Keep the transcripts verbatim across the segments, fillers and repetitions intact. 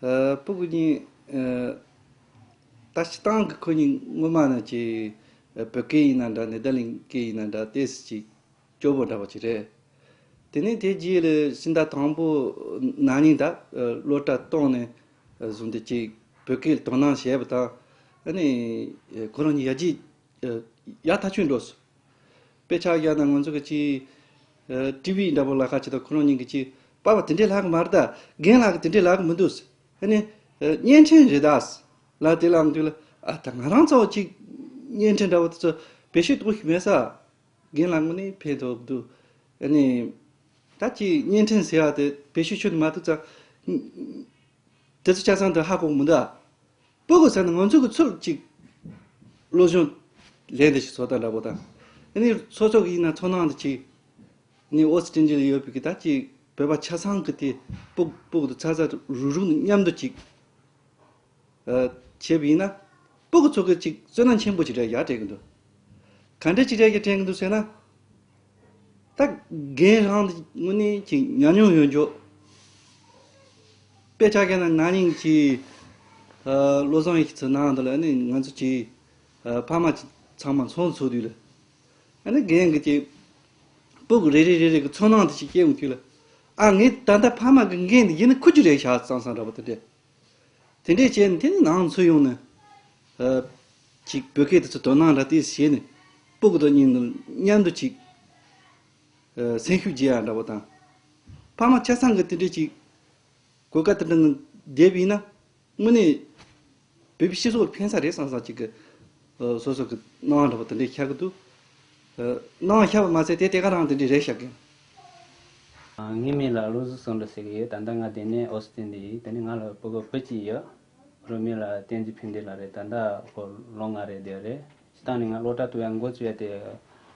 ཨ། སྤུ་གུ་གཉིས། ཨ། ད་སྤྱིར་བཏང་གི་ཁོ་གཉིས་སྔོན་མ་ནས་ཅིག་ཨ། བོད་སྐད་ཡིན་ན་འདྲ། ནེ་དར་ལེནཌ་སྐད་ཡིན་ན་འདྲ། ཏོག་ཙམ་ཅིག་སྐྱོ་པོ་འདྲ་བོ་ཅིག་རེད། དེ་ནས་དེ་རྗེས་ལ་ཕྱི་ཟླ་དང་པོ་ན་ནིང་ད་ཨ། སློབ་གྲྭ་གཏོང་ནས་ཨ། བཟུང་སྟེ་ཅིག་བོད་སྐད་དོ་སྣང་བྱས་པ་དང་། ཨ་ནི་ཨ། ཁོ་རང་གཉིས་ཡར་རྒྱས་ཨ། ཡག་ཐག་ཆོད་འགྲོ་སོང་། དཔེ་ཆ་བཞག་ན་ང་ཚོ་གི་ཅིག་ཨ། ཊི་ཝི་འདྲ་པོ་ལ་ཁ་ཅིག་ད་ཁོ་རང་གཉིས་ཀྱིས་ཅིག་པཱ་པཱ་དེ་འདྲས་ལབ་གི་མ་རེད་ད། རྒན་ལགས་ཀྱིས་དེ་འདྲས་ལབ་གི་མི་འདུག་ཨ་ནི་ཨ། བརྙན་འཕྲིན་རེད་ད་ལབ་དེ་ལབ་དུས་ལ། ཨ། ད་ང་རང་ཚོ་ཅིག་བརྙན་འཕྲིན་འདྲ་པོ་དེ་ཚོ་བེད་སྤྱོད་གཏོང་ཤེས་མེད་ས། རྒན་ལགས་དངོས་གནས་ཕན་ཐོགས་འདུག་ཨ་ནི་ད་ཅིག་བརྙན་འཕྲིན་ཟེར་བ་དེ་བེད་སྤྱོད་ཆུད་མ་ཐུབ་ཙང་། དེ་ཚོ་ཆ་ཚང་དུ་ཧ་གོ་གི་མི་འདུག་ཨ། སྤུ་གུ་ཟེར་ན་ང་ཚོ་གི་ཚུར་ཅིག་སློབ་སྦྱོང་ལེན་དེ་ཞིག་བཟོ་ལྟ་འདྲ་པོ་དང་། ཨ་ནི་སོ་སོ་གི་ཡིན་ན་ཚོར་སྣང་དེ་ཅིག་ནི་ཨོ་སི་ཀྲི་ལི་ཡ་ཡོད་པའི་གི་ད་ཅིག་བོད་པ་ཆ་ཚང་གི་དེ་སྤུ་སྤུ་གུ་དང་ཚ་ཚ་རུག་རུག་མཉམ་དུ་ཅིག་ཨ། བྱས་པ་ཡིན་ན། སྤུ་གུ་ཚོ་གི་ཅིག་བསོད་ནམས་ཆེན་པོ་ཅིག་རེད་ཡ་དྲན་གི་འདུག་ག་འདྲ་ཅིག་རེད་ཡ་དྲན་གི་འདུག་ཟེར་ན། ད་རྒན་རང་དངོས་གནས་ཅིག་ཉམས་མྱོང་ཡོད་འཇོག་དཔེ་ཆ་བཞག་ན་ན་ནིང་ཅིག་ཨ། བློ་བཟང་ཡེ་ཤེས་ཚོའི་ནང་དུ་ལ་ནི་ང་ཚོ་ཅིག་ཨ། ཕ་མ་ཚང་མ་ཚོགས་འདུ་ཚོགས་དུས་ལ། ཨ་ནི་རྒན་གྱིས་ཅིག་སྤུ་གུ་རེ་རེ་རེ་རེ་གི་ཚོར་སྣང་དེ་ཅིག་སྐྱེ་འོང་དུས་ལ། ཨ། ངས་ད་ལྟ་ཕ་མ་གི་འགན་འདི་ཡིན་ན་འཁུར་རྒྱུ་རེད་ཤག་བསམ་བསམ་འདྲ་པོ་དེ་འདྲས། དེ་འདྲས་བྱས་ནས་དེ་ནས་ནང་ཚུར་ཡོང་ནས། ཨ། ཅིག་བོད་སྐད་དེ་ཚོ་དོ་སྣང་འདྲ་ཏོག་ཙམ་བྱས་ནས། སྤུ་གུ་དང་གཉིས་མཉམ་དུ་ཅིག་ཨ། སེམས་ཤུགས་རྒྱས་ཡ་འདྲ་པོ་དང་། ཕ་མ་ཆ་ཚང་གི་དེ་འདྲས་ཅིག་གོ་སྐབས་དེ་འདྲ་ནང་བསྡད་པ་ཡིན་ན། དངོས་གནས་བོད་པའི་སྤྱི་ཚོགས་ལ་ཕན་ས་རེད་བསམ་བསམ་ཅིག་གི་ཨ། སོ་སོ་གི་སྣང་བ་འདྲ་པོ་དེ་འདྲས་ཤར་གི་འདུག་ཨ། སྣང་བ་ཤར་བ་མ་ཟད་དེ་དེ་ག་རང་དེ་འདྲས་རེད་ཤག་གི་ཨ། ངའི་མིང་ལ་བློ་བཟང་བསམ་གྲུབ་ཟེར་གི་ཡོད། ད་ལྟ་ང་དེ་ནས་ཨོ་སི་ཀྲི་ལི་ཡ་ཡིན། དེ་ནས་ང་ལ་སྤུ་གུ་བུ་གཅིག་ཡོད། ཁོ་རང་མིང་ལ་བསྟན་འཛིན་ཕན་བདེ་ལགས་རེད། ད་ལྟ་ཁོ་ལོ་ལྔ་རེད་དེ་རེད། སྤྱིར་བཏང་ནས་ང་སློབ་གྲྭ་ཐོན་ཡ་འགོ་བཙུགས་ཡ་དེ་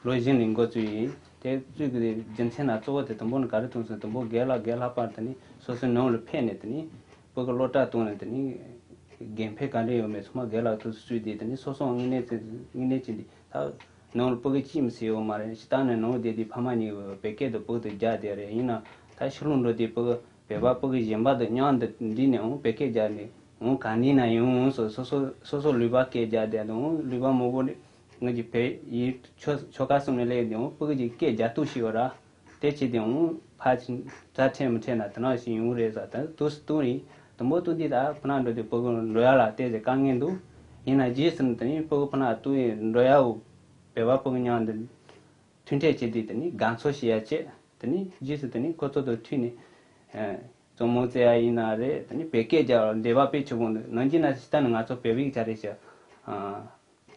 ལོ་གཞོན་ནས་འགོ་བཙུགས་ཡིན། དེ་བཙུགས་ཀྱི་རྒྱུ་མཚན་ལ་གཙོ་བོ་དེ་དང་པོ་ནི་ག་རེ་མཐོང་སོང་། དང་པོ་རྒན་ལགས་རྒན་ལྷག་པ་དེ་ནི་སོ་སོའི་ནང་ལ་ཕེབས་ནས་དེ་ནི་སྤུ་གུ་སློབ་གྲྭ་བཏང་ནས་དེ་ནི་འགན་ཕན་ག་འདྲ་ཡོད་མེད་ཚང་མ་རྒན་ལགས་ཐུགས་སུ་ཆུད་དེ། དེ་ནི་སོ་སོ་དངོས་གནས་ཚེ་དངོས་གནས་ཅན་དེ་ད་ནང་ལ་སྤུ་གུ་གཅིག་མ་ཟད་ཡོད་མ་རེད། སྤྱིར་བཏང་ནས་ནང་བསྡད་དུས་ཕ་མ་གཉིས་བོད་སྐད་དུ་སྤུ་གུ་དང་རྒྱག་བསྡད་རེད། ཡིན་ན་ད་ཕྱི་ལོགས་འགྲོ་དུས་སྤུ་གུ་བོད་པ་སྤུ་གུ་གཞན་པ་དང་མཉམ་དུ་འགྲིག་ནས་འོང་བོད་སྐད་རྒྱག་ནས་འོང་ག་འདི་ན་ཡོང་འོང་སོ་སོ་སོ་སོ་སོ་ལུས་པ་སྐད་རྒྱག་བསྡད་འདུག་འོང་ལུས་པ་མང་པོ་ནི་ངོས་ཀྱི་བོད་ཡིག་ཆོ་ཆོ་ག་གསུམ་ནས་སླེབས་ནས་འོང་སྤུ་གུ་གཅིག་སྐད་རྒྱག་ཐུབ་ཤེས་ཡོད་ར། དེ་བྱས་ཏེ་འོང་ཕར་ཕྱིན་དྲ་འཕྲད་མི་འཕྲད་ན་དེ་ནང་བཞིན་ཡོང་རེད་ཟེར། ད་དུས་སུ་བཏུང་རེད། དུམ་བུ་བཏུང་དུས་ད་ཕ་ན་འགྲོ་དུས་སྤུ་གུ་འགྲོ་ཡ་ལ་བལྟས་ཏེ་དཀའ་ངལ་འདུག་ཡིན་ན་རྗེས་སུ་དེ་ནས་སྤུ་གུ་ཕ་ན་བཏུང་ཡས་འགྲོ་ཡའོ། བོད་པ་སྤུ་གུ་མཉམ་དུ་མཐུན་འཕྲད་བྱས་ཏེ་དེ་ནས་དགའ་ཚོར་བྱེད་ཡ་བྱས། དེ་ནས་རྗེས་སུ་དེ་ནས་ཁོ་ཚོ་དང་མཐུན་ནས་ཨ་བཙུན་མོ་བཙལ་ཡ་ཡིན་ན་རེད། དེ་ནས་བོད་སྐད་རྒྱག་འདོད་པ་དཔེ་ཆེ་པོ་འདུག་ནང་གི་ན་སི་ཏ་ནི་ང་ཚོ་བོད་པའི་ཆ་རེད་ཤག་ཨ།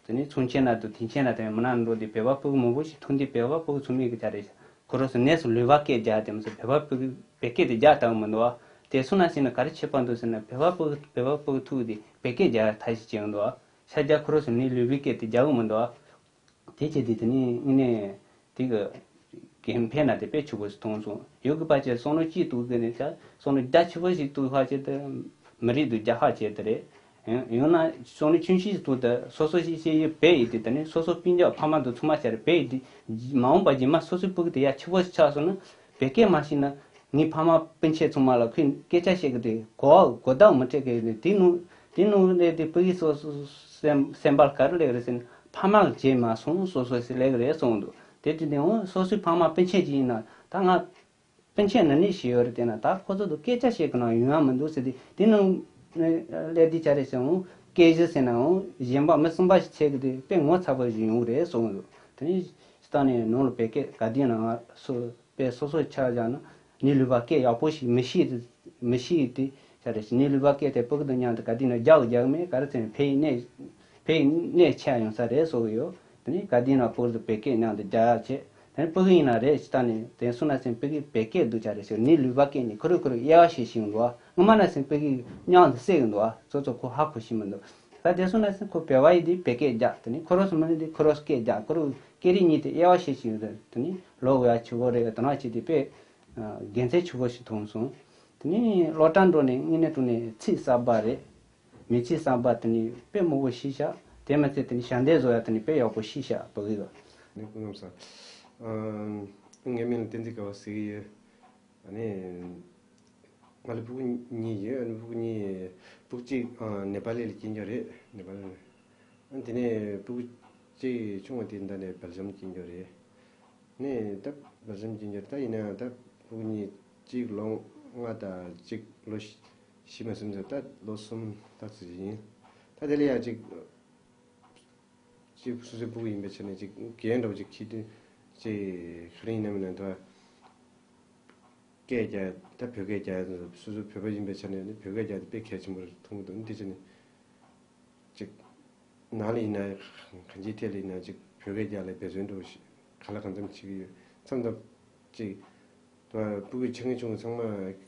དེ་ནས་ཚོང་ཆེན་ན་དང་ཐིན་ཆེན་ན་དེ་མི་ན་འགྲོ་དུས་བོད་པ་སྤུ་གུ་མང་པོ་ཞིག་མཐོང་དུས་བོད་པ་སྤུ་གུ་ཚང་མས་གི་ཆ་རེད་ཤག་ཁོ་རང་ཚོ་ནས་སུ་ལུས་པ་སྐད་རྒྱག་དེ་མི་ཚོ་བོད་པ་སྤུ་གུ་བོད་སྐད་དེ་རྒྱག་ཐུབ་མི་འདུག་ཨ། དེ་སོང་ན་ཟེར་ན་ག་རེ་ཁྱད་པར་འདུག་ཟེར་ན་བོད་པ་སྤུ་གུ་བོད་པ་སྤུ་གུ་ཐུག་དེ་བོད་སྐད་རྒྱག་ཐབས་ཤིག་བྱེད་འདུག་ཨ། ཤ་རྒྱག་ཁོ་རང་ཚོ་ནས་ལུས་པའི་སྐད་དེ་རྒྱག་གི་མི་འདུག་ཨ། དེ་བྱས་ཏེ་དེ་ནས་དངོས་གནས་དེ་གི་འགན་ཕན་ན་དེ་དཔེ་ཆེ་པོ་ཞིག་མཐོང་སོང་། ཡོད་གི་ཕལ་ཆེར་བསམ་བློ་གཅིག་གཏོང་གི་ནས་ཆ་བསམ་བློ་རྒྱ་ཆེ་པོ་ཞིག་གཏོང་ཕལ་ཆེར་དེ་མི་རིགས་དུ་རྒྱ་ཧ་བྱས་དེ་རེད། ཡང་ཡང་ན་བསམ་བློ་ཆུང་ཆུང་ཞིག་གཏོང་དེ་སོ་སོ་ཞིག་ཤེས་ཡོད་བས་ཡིན་དེ་དེ་ནས་སོ་སོ་སྤུན་ཀྱག་ཕ་མ་དུ་ཚང་མ་བྱས་རེད་བས་ཡིན་དེ་མ་འོངས་པ་རྗེས་མ་སོ་སོའི་སྤུ་གུ་དེ་ཡ་ཆེ་པོ་ཞིག་ཆགས་སོང་ན་བོད་སྐད་མ་ཤེས་ན། ངའི་ཕ་མ་སྤུན་མཆེད་ཚང་མ་ལ་ཁོས་སྐད་ཆ་བཤད་གི་དེ་གོ་བ་གོ་བརྡ་མི་སྤྲད་གི་ཡོད་ནི་དེ་ནང་དེ་ནང་ལས་དེ་སྤུ་གུ་སོ་སོ་སེམས་སེམས་པར་ག་རེ་སླེབས་རེད་ཟེར་ན་ཕ་མ་ལ་བྱས་མ་སོང་སོ་སོ་སེ་སླེབས་གི་རེད་གསུངས་འདུག་དེ་དུས་དེ་འོང་སོ་སོའི་ཕ་མ་སྤུན་མཆེད་ཅིག་ཡིན་ན་ད་ང་སྤུན་མཆེད་ནི་ནི་ཞིག་ཡོད་རེད་དེ་ན་ད་ཁོ་ཚོ་དང་སྐད་ཆ་བཤད་གི་ན་ཡོང་ཡ་མི་འདུག་ཟེར་དེ་དེ་ནང་སླེབས་དེ་ཆ་རེད་ཟེར་འོང་སྐད་གཞི་ཟེར་ན་འོང་གཞན་པ་མི་གསུམ་པ་ཞིག་ཆེ་གི་དེ་དཔེ་ངོ་ཚ་པོ་ཞིག་ཡོང་གི་རེད་གསུངས་འདུག་དེ་ནི་སྟག་ནས་ནང་ལ་བོད་སྐད་ག་དུས་ན་ང་སོ། པས་སོ་སོའི་ཆ་བཞག་ན་ནི་ལུས་པ་སྐད་ཡག་པོ་ཞིག་མི་ཤེས་མི་ཤེས་ཏེ་ཆ་རེ་ཞིག་ནི་ལུས་པ་སྐད་དེ་སྤུ་གུ་དང་མཉམ་དུ་ག་དུས་ན་རྒྱག་རྒྱག་མེད་ག་རེ་ཚེ་ཕའི་གནས་ཕའི་གནས་ཆེ་ཡོང་ས་རེད་བཟོ་གི་ཡོད། དེ་ནི་ག་དུས་ན་སྤུ་གུ་དང་བོད་སྐད་མཉམ་དུ་རྒྱག་ཡག་བྱེད། དེ་ནི་སྤུ་གུ་ཡིན་ན་རེད་ཅི་ལྟ་ནི་དེ་སོང་ན་སེམས་སྤུ་གུ་བོད་སྐད་འདུག་ཆ་རེ་ཞིག་ནི་ལུས་པ་སྐད་ནི་ཁུ་རུ་ཁུ་རུ་དབྱེ་བ་ཕྱེ་ཞིང་འགྲོ་བ་སྔོན་མ་ན་སེམས་སྤུ་གུ་མཉམ་དུ་བསྲེ་གི་འདུག་བ་ཚོ་ཚོ་ཁོ་ཧ་གོ་ཤེས་མི་འདུག་ད་དེ་སོང་ན་སེམས་ཁོ་བོད་པ་ཡིན་དུས་བོད་སྐད་རྒྱག་དེ་ནི་ཁུ་རུ་སུ་མི་ནི་དེ་ཁུ་རུ་སྐད་རྒྱག་ཁུ་རུ། སྐད་རིགས་གཉིས་དེ་དབྱེ་བ་ཕྱེ་ཞིང་རེད་དེ་ནི་ལོ་འོ་ཡ་ཆུ་བོ་རེད་དེ་ནང་བྱས་ཏེ་དཔེ་དགེ་མཚན་ཆུ་བོ་ཞིག་མཐོང་སོང་། དེ་ནི་སློབ་གྲྭ་འགྲོ་ནས་དངོས་གནས་དྲང་གནས་ཚིག་གསར་པ་རེད། མི་ཚིག་གསར་པ་དེ་ནི་དཔེ་མང་པོ་ཤེས་ཤག་དེ་མ་ཚད་དེ་ནི་ཞལ་འདེབས་བཟོ་ཡ་དེ་ནི་དཔེ་ཡག་པོ་ཤེས་ཤག་བོད་ཡིག་ག་ནི་སྐུ་ཁམས་བཟང་། ངའི་མིང་ལ་བསྟན་འཛིན་དགའ་བ་ཟེར་གི་ཡོད། ཨ་ནི། ང་ལ་ཕྲུ་གུ་གཉིས་ཡོད། ཨ་ནི་ཕྲུ་གུ་གཉིས། ཕྲུ་གུ་གཅིག་ཨ་ནེ་པ་ལི་ལ་སྐྱེས་ཀྱི་རེད། ནེ་པ་ལི་ལ། ཨ་ནི་དེ་ནས་ཕྲུ་གུ་གཅིག་ཆུང་བ་དེ་ད་ནས་སྦེལ་ཇམ་སྐྱེས་ཀྱི་རེད། ནས་ད་སྦེལ་ཇམ་སྐྱེས་ཀྱི་རེད། ད་ཡིན་ནའང་ད་ཕྲུ་གུ་གཉིས་གཅིག་ལོ་ལྔ་དང་གཅིག་ལོ་བཞི་མ་ཟིན་ཙམ། ད་ལོ་གསུམ་ལྷག་ཙམ་ཡིན། ད་དེ་ལ་ཡང་གཅིག་ཅིག་སོ་སོའི་ཕྲུ་གུ་ཡིན་པའི་ཆ་ནས་ཅིག་འགན་འདྲ་བོ་ཅིག་འཁྱེར་དུས་ཅིག་ག་རེ་ཡིན་ནམ་ན། ད་སྐད་རྒྱག་ད་བོད་སྐད་རྒྱག་སོ་སོ་བོད་པ་ཡིན་པའི་ཆ་ནས་ནི་བོད་སྐད་རྒྱག་དེ་དཔེ་གལ་ཆེན་པོ་རེད་མཐོང་གི་འདུག་དེ་ཆ་ནས་ཅིག་ནང་ལ་ཡིན་ན་གང་ཅིའི་ཐད་ལ་ཡིན་ན་ཅིག་བོད་སྐད་རྒྱག་ལ་འབད་བརྩོན་འདྲ་བོ་ཞིག་གང་ལ་གང་འཚམ་བྱེད་ཀྱི་ཡོད། མཚམས་མཚམས་ཅིག་ད་ཕྲུ་གུ་ཆུང་ངུ་ཆུང་ངུ་ཚང་མ་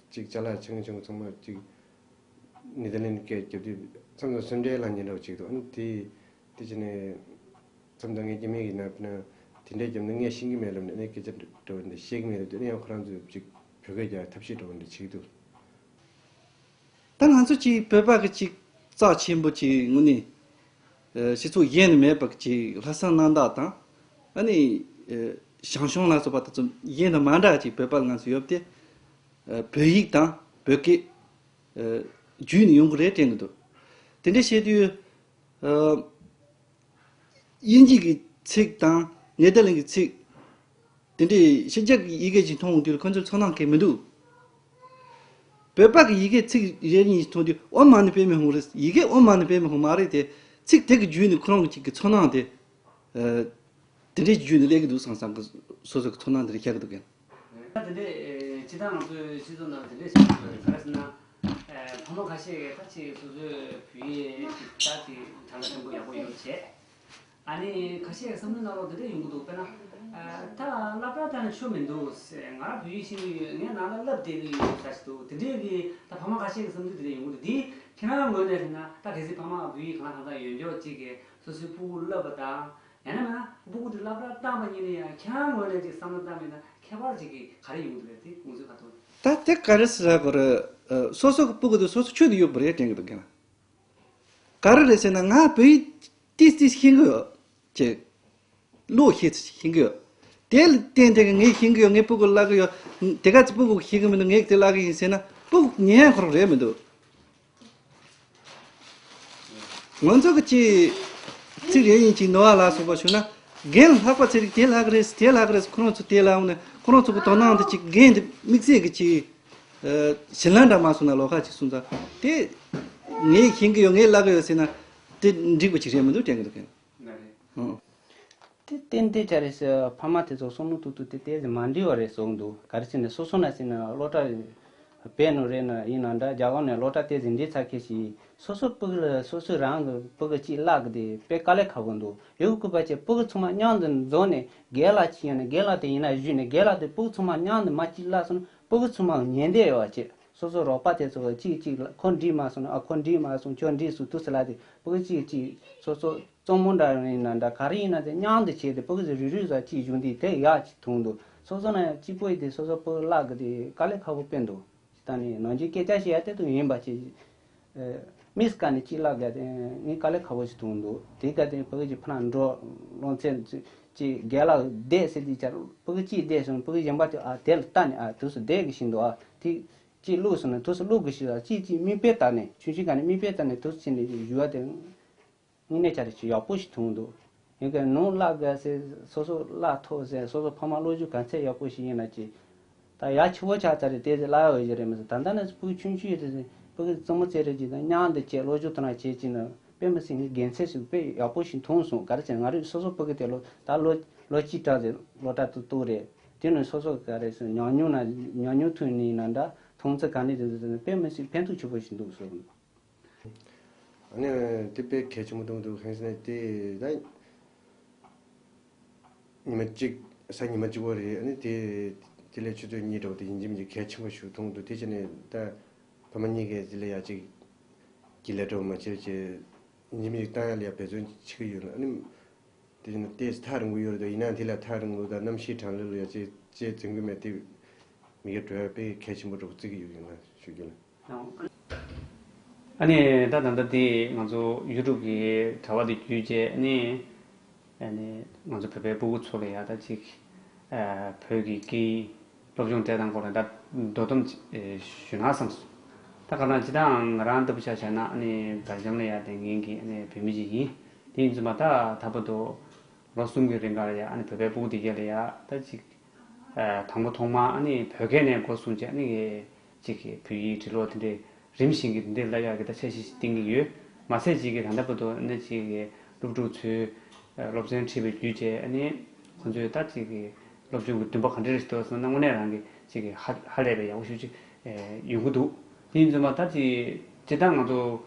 ཅིག་ཅ་ལག་ཆུང་ངུ་ཆུང་ངུ་ཚང་མ་ཅིག་ནེ་དར་ལེན་སྐད་རྒྱབ་དུས་མཚམས་མཚམས་སེམས་ཁྲལ་ལངས་ཉེན་འདྲ་བོ་ཅིག་འདུག་ཨ་ནི་དེ་དེ་བྱས་ནས་མཚམས་མཚམས་ངའི་སྐྱེ་དམན་གྱི་ན་ན་དེ་འདྲའི་རྒྱབ་ན་ངས་ཤེས་ཀྱི་མེད་ལབ་ནས་ཨ་ནི་སྐད་ཆ་འདྲ་བོ་འདི་བཤད་ཀྱི་མེད་ལབ་དུས་ཨ་ནི་ཡང་ཁོ་རང་ཚོས་ཅིག་བོད་སྐད་རྒྱག་ཐབས་ཤེས་འདྲ་བོ་འདི་བྱེད་ཀྱི་འདུག་ད་ང་ཚོ་ཅིག་བོད་པ་གི་ཅིག་རྩ་ཆེན་པོ་ཅིག་དངོས་གནས་ཨ་སྤྱི་ཚོགས་གཞན་ནས་མེད་པ་གི་ཅིག་ལྷག་བསམ་རྣམ་དག་དང་། ཨ་ནི་ཨ་ཞང་ཞུང་ལ་སོགས་པ་དེ་ཚོ་གཞན་དང་མ་འདྲ་ཅིག་བོད་པ་ལ་ང་ཚོ་ཡོད་དེ། ཨ་བོད་ཡིག་དང་བོད་སྐད་ཨ་བརྒྱུད་ནས་ཡོང་གི་རེད་དྲན་གི་འདུག་དེ་འདྲ་བཤད་དུས་ཨ་དབྱིན་ཇི་གི་ཚིག་དང་ནེ་དར་ལེན་གྱི་ཚིག་དེ་འདྲའི་ཕྱི་རྒྱལ་གྱི་ཡི་གེ་ཅིག་མཐོང་འོང་དུས་ཁོ་ཚོར་ཚོར་སྣང་གང་ཡང་མི་འདུག་བོད་པ་གི་ཡི་གེ་ཚིག་རེ་གཉིས་མཐོང་དུས་ཨོཾ་མ་ཎི་པདྨེ་ཧཱུྃ་རེད། ཡི་གེ་ཨོཾ་མ་ཎི་པདྨེ་ཧཱུྃ་མ་རེད་དེ། ཚིག་དེ་གི་བརྒྱུད་ནས་ཁོ་རང་གི་ཅིག་གི་ཚོར་སྣང་དེ་ཨ་དེ་འདྲའི་བརྒྱུད་ནས་སླེབས་ཀྱི་འདུག་བསམ་བསམ་གི་སོ་སོ་གི་ཚོར་སྣང་དེ་འདྲ་འཁྱེར་གི་འདུག་གན། ད་དེ་འདྲའི་ཨེ་སྤྱིར་བཏང་ང་ཚོའི་སྤྱི་ཚོགས་ནང་དེ་འདྲའི་ཞིག་ག་རེ་ཟེར་ན། ཨེ་ཕ་མ་ཁ་ཤས་ཀྱིས་ད་ཅིག་སོ་སོའི་བུ་ཡིས་ཅིག་ད་ཅིག་གྲྭ་ལ་སློབ་ཡག་པོ་ཡོད་བྱས། ཨ་ནི་ཁ་ཤས་ཀྱི་བསམ་བློའི་ནང་ལོགས་འདི་འདྲ་ཡོང་གི་འདུག་དཔེར་ན། ཨ་ད་སློབ་གྲྭ་བཏང་ན་ཆོ་མི་འདུག་ཟེར། ང་རང་བོད་ཡིག་ཤེས་ཀྱི་ཡོད། ངས་ནང་ལ་བསླབ་བསྡད་ཀྱི་ཡོད་ཟེར་ཞིག་འདུག་དེ་འདྲའི་གི་ད་ཕ་མ་ཁ་ཤས་ཀྱི་བསམ་ཚུལ་དེ་འདྲ་ཡོང་གི་འདུག་འདི་ཁྱེད་རང་ངོས་ནས་ཟེར་ན་ད་གལ་སྲིད་ཕ་མ་བོད་ཡིག་གང་ལ་གང་འཚམ་ཡོད་མཁན་ཅིག་གིས་སོ་སོའི་ཕྲུ་གུ་བསླབ་པ་དང་། ཡང་ན་མིན་ན་ཕྲུ་གུ་དེ་སློབ་གྲྭར་བཏང་པ་ཉིད་ནས་ཡང་ཁྱེད་རང་ངོས་ནས་ཅིག་བསམ་བློ་བཏང་བ་ཡིན་ན་ཁྱད་པར་ཅིག་གི་ག་རེ་ཡོང་གི་རེད། དེ་ང་ཚོའི་ཁ་ཐུག་ད་དེ་ག་རེ་ཟེར་དགོས་རེད། ཨ་སོ་སོ་གི་ཕྲུ་གུ་དེ་སོ་སོ་ཁྱོད་དུ་ཡོད་པ་རེད་དྲན་གི་འདུག་གན། ག་རེ་རེད་ཟེར་ན་ང་བོད་ཡིག་ཏིས་ཏིས་ཤེས་ཀྱི་ཡོད་ཅེས། ཀློག་ཤེས་ཤེས་ཀྱི་ཡོད། དེ་ལ་བརྟེན་ཏེ་ངས་ཤེས་ཀྱི་ཡོད། ངའི་ཕྲུ་གུ་བསླབ་ཀྱི་ཡོད། དེ་ག་ཚོད་ཕྲུ་གུ་ཤེས་ཀྱི་མི་འདུག་ངས་དེ་བསླབ་ཀྱི་ཡིན་ཟེར་ན་ཕྲུ་གུ་ཉན་ཁོ་རང་རེད་མི་འདུག་ང་ཚོ་གི་ཅིག་ཚིག་རེ་ཡིན་ཅིག་ནོར་བ་ལ་སོགས་པ་བྱུང་ན་རྒན་ལྷག་པ་ཚེ་རིང་དེ་ལྷག་གི་རེད། དེ་ལྷག་གི་རེད། ཁོ་རང་ཚོ་དེ་ལ་འོང་ནས་ཁོ་རང་ཚོ་གི་དོ་སྣང་དེ་ཅིག་རྒན་དེ་དམིགས་བསལ་གི་ཅིག་ཨ་བྱིན་རླབས་འདྲ་མ་སོང་ན་ལོགས་ཀ་ཅིག་སོང་ཙང་དེ་ངས་ཤེས་ཀྱི་ཡོད། ངས་བསླབ་ཀྱི་ཡོད་ཟེར་ན་དེ་འགྲིག་པ་ཅིག་རེད་མི་འདུག་དྲན་གྱི་འདུག་གན། ལགས་རེད། ཨང་། དེ་ཏན་ཏན་ཅིག་རེད་ཟེར། ཕ་མ་དེ་ཚོ་བསམ་བློ་གཏོང་དུས་དེ་ཏོག་ཙམ་མ་འགྲིག་པ་རེད་བཟོ་གི་འདུག་ག་རེ་ཟེར་ན་སོ་སོ་ནང་ཟེར་ན་སློབ་གྲྭ་བོད་ནང་རེད་ན་ཡིན་ན་འདྲ། རྒྱ་གར་ནས་སློབ་གྲྭ་དེ་ཟིན་བྲིས་ཚར་མཁན་ཞིག་སོ་སོ་ཕྲུ་གུ་ལ་སོ་སོ་རང་གི་ཕྲུ་གུ་གཅིག་བསླབ་གི་དེ་དཔེ་དཀའ་ལས་ཁག་པོ་འདུག་ཡོད་དགོས་པ་བྱས་ཕྲུ་གུ་ཚང་མ་མཉམ་དུ་འཛོམས་ནས་རྒན་ལགས་གཅིག་ཡོང་ནས་རྒན་ལགས་དེ་ཡིན་ན་བཞུགས་ནས་རྒན་ལགས་དེ་ཕྲུ་གུ་ཚང་མ་མཉམ་དུ་མ་གཅིག་བསླབ་སོང་ན་ཕྲུ་གུ་ཚང་མ་ཉན་བསྡད་ཡོད་པ་བྱས། སོ་སོ་རོགས་པ་དེ་ཚོ་གཅིག་གཅིག་ལ་ཁོ་འགྲིག་མ་སོང་ན་ཨ་ཁོ་འགྲིག་མ་སོང་། ཁྱོད་འགྲིག་སོང་། དུས་སུ་ལ་དེ་ཕྲུ་གུ་གཅིག་གཅིག་སོ་སོ་གཙང་མ་འདྲ་ཡིན་ན་འདྲ་ག་རེ་ཡིན་ན་དེ་མཉམ་དུ་བྱས་ཏེ་ཕྲུ་གུ་ཚོ་རེ་རེ་བཞག་གཅིག་བཞུགས་འདི་དེ་ཡག་ཅིག་མཐོང་འདུག་སོ་སོ་ན་ཡང་གཅིག་པོ་ཡིན་དེ་སོ་སོ་ཕྲུ་གུ་བསླབ་གི་དེ་དཀའ་ལས་ཁག་པོ་དཔེ་འདུག་ད་ནི་ནང་ཆོས་སྐད་ཆ་བཤད་ཡ་དེ་དུ་ཡིན་པ་ཅིག་མིས་ཀ་ནས་གཅིག་བསླབ་ག་དེ་ངས་དཀའ་ལས་ཁག་པོ་ཞིག་མཐོང་འདུག་དེ་ག་དེ་ཕྲུ་གུ་ཅིག་ཕ་ན་འགྲོ་ལོང་ཚན་ཅིག་རྒན་ལགས་བསྡད་ཟེར་དུས་ཅར་ཕྲུ་གུ་གཅིག་བསྡད་སོང་། ཕྲུ་གུ་གཞན་པ་དེ་ཨ་དེ་ལ་ལྟ་ནས་ཨ་དུས་སུ་བསྡད་གི་བཞིན་དུ་ཨ་དེ། གཅིག་བླུགས་སོང་ན་དུས་སུ་བླུགས་དགོས་ཤིག་ལ་གཅིག་གཅིག་མིག་དཔེ་ལྟ་ནས་ཆུང་ཆུང་ག་ནས་མིག་དཔེ་ལྟ་ནས་དུས་སུ་ཕྱིན་ནས་ཞུ་བ་དེ་དངོས་གནས་ཆ་རེ་ཅིག་ཡག་པོ་ཞིག་མཐོང་འདུག་ཡིན་གྱི་ནང་བསླབ་དགོས་ཟེར་སོ་སོ་བསླབ་ཐུབ་ཟེར་སོ་སོ་ཕ་མ་བློ་རྒྱུགས་ག་ཚད་ཡག་པོ་ཞིག་ཡིན་ན་ཅིག་ད་ཡག་ཆེ་བོ་ཆགས་ཚར་རེད། དེ་ཚེ་བསླབ་ཡག་འོས་ཤིག་རེད་མི་ཟེར། ད་ལྟ་ནས་ཕྲུ་གུ་ཆུང་ཆུང་ཡོད་དེ་ཕྲུ་གུ་གཙང་མ་ཚེ་རེ་ཅིག་དང་མཉམ་དུ་བྱས་བློ་རྒྱུགས་དང་བྱས་ཅིག་ན་དཔེ་མི་སྲིད་ངའི་དགེ་མཚན་ཞིག་དཔེ་ཡག་པོ་ཞིག་མཐོང་སོང་། ག་རེ་བྱས་ང་རང་སོ་སོ་ཕྲུ་གུ་དེ་ལོ་ད་ལོ་ལོ་གཅིག་གྲངས་ཟེར་སློབ་གྲྭ་དུ་གཏོགས་རེད། དེ་ནས་སོ་སོ་ག་རེ་ཟེར་ཉམས་མྱོང་ན་ཉམས་མྱོང་ཐོན་ནས་ན་འདྲ། མཐོང་ཚུལ་ག་ནས་དེ་ཚོ་དཔེ་མི་སྲིད་ཕན་ཐོགས་ཆེ་པོ་ཞིག་འདུག་ཟེར། ཨ་ནི་དེ་དཔེ་གལ་ཆེན་པོ་མཐོང་འདུག་གང་ཟེར་ན་དེ་ད་ཉི་མ་གཅིག་གཟའ་ཉི་མ་གཅིག་པོ་རེད། ཨ་ནི་དེ་དེ་ལས་ཆུ་ཚོད་གཉིས་འདྲ་བོ་དེ་ཡིན་གཅིག་མིན་གཅིག་གལ་ཆེན་པོ་ཞིག་མཐོང་འདུག་དེ་བྱས་ནས་ད་ཕ་མ་གཉིས་ཀས་དེ་ལ་ཡ་གཅིག་གི་ལས་འདྲ་བོ་མ་བྱེད་བྱས་ཡིན་གཅིག་མིན་གཅིག་བཏང་ཡ་ལ་ཡ་འབད་བརྩོན་བྱེད་ཀྱི་ཡོད་ལ། ཨ་ནི། དེ་བཞིན་ཏོག་ཙམ་ཐག་རིང་པོ་ཡོད་རེད་དོ། ཡིན་ནའང་དེ་ལ་ཐག་རིང་པོ་དང་གནམ་གཤིས་གྲང་ལྷོད་ལ་ཡ་ཅེས་ཅེས་འཛིན་གྱི་མེད་དེ། མི་སྒེར་འགྲོ་ཡ་དཔེ་གལ་ཆེན་པོ་འདྲ་བོ་བརྩི་གི་ཡོད་ཡིན་ན་ཞུ་རྒྱུ་ལ། ཨ་ནི་ད་ད་ལྟ་དེ་ང་ཚོ་ཡུ་ཊུབ་ཀྱི་དྲ་བ་དེ་བརྒྱུད་བྱས་ཨ་ནི་ཨ་ནི་ང་ཚོ་བོད་པའི་སྤུ་གུ་ཚོ་ལ་ཡ་ད་ཅིག་ཨ་བོད་ཀྱི་སྐད་ཡིག་སློབ་སྦྱོང་སྤྲད་སྟངས་སྐོར་ལ་ད་ དོ་དམ་ཅིག་ཞུ་ན་བསམ་སོང་། ད་ག་ནང་ཅི་ལྟར་ང་རང་ལྟ་བུ་ཆ་བཞག་ན་ཨ་ནི་སྦེལ་ཇམ་ལ་ཡ་དེ་ངེད་ཀྱི་ཨ་ནི་བོད་མི་ཅིག་ཡིན། དེ་ཡིན་ཙང་མ་ད་ད་བར་དུ་ལོ་གསུམ་གྱི་རིང་ག་ལ་ཡ་ཨ་ནི་བོད་པའི་སྤུ་གུ་དེ་གས་ལ་ཡ་ད་ཅིག་དང་པོ་ཐོག་མར་ཨ་ནི་བོད་སྐད་ནས་འགོ་བཟུང་བྱས་ཨ་ནི་ཅིག་གི་བོད་ཡིག་འབྲི་ཀློག་དེ་འདྲའི་རིམ་བཞིན་གྱི་འདི་འདྲའི་བསླབ་ཡག་གི་ད་འཆར་གཞི་ཞིག་བཏིང་གི་ཡོད། མ་ཟད་ཅིག་གི་ད་ལྟ་བར་དུ་ཨ་ནི་ཅིག་གི་སློབ་ཕྲུག་ཚོས་སློབ་ཚན་ཁྲིད་པའི་བརྒྱུད་བྱས་ཨ་ནི་ཁོང་ཚོས་ད་ཅིག་གི་སློབ་སྦྱོང་གི་འདུན་པ་ག་འདྲ་རེ་ཞིག་འདུག་ཟེར་ན་དངོས་གནས་རང་གི་ཅིག་གི་ཧ་ཧ་ལས་པའི་ཡག་པོ་ཞེ་པོ་ཅིག་ཡོང་གི་འདུག་དེ་ཡིན་ཙང་མ་ད་ཅིག་སྤྱིར་བཏང་ང་ཚོ་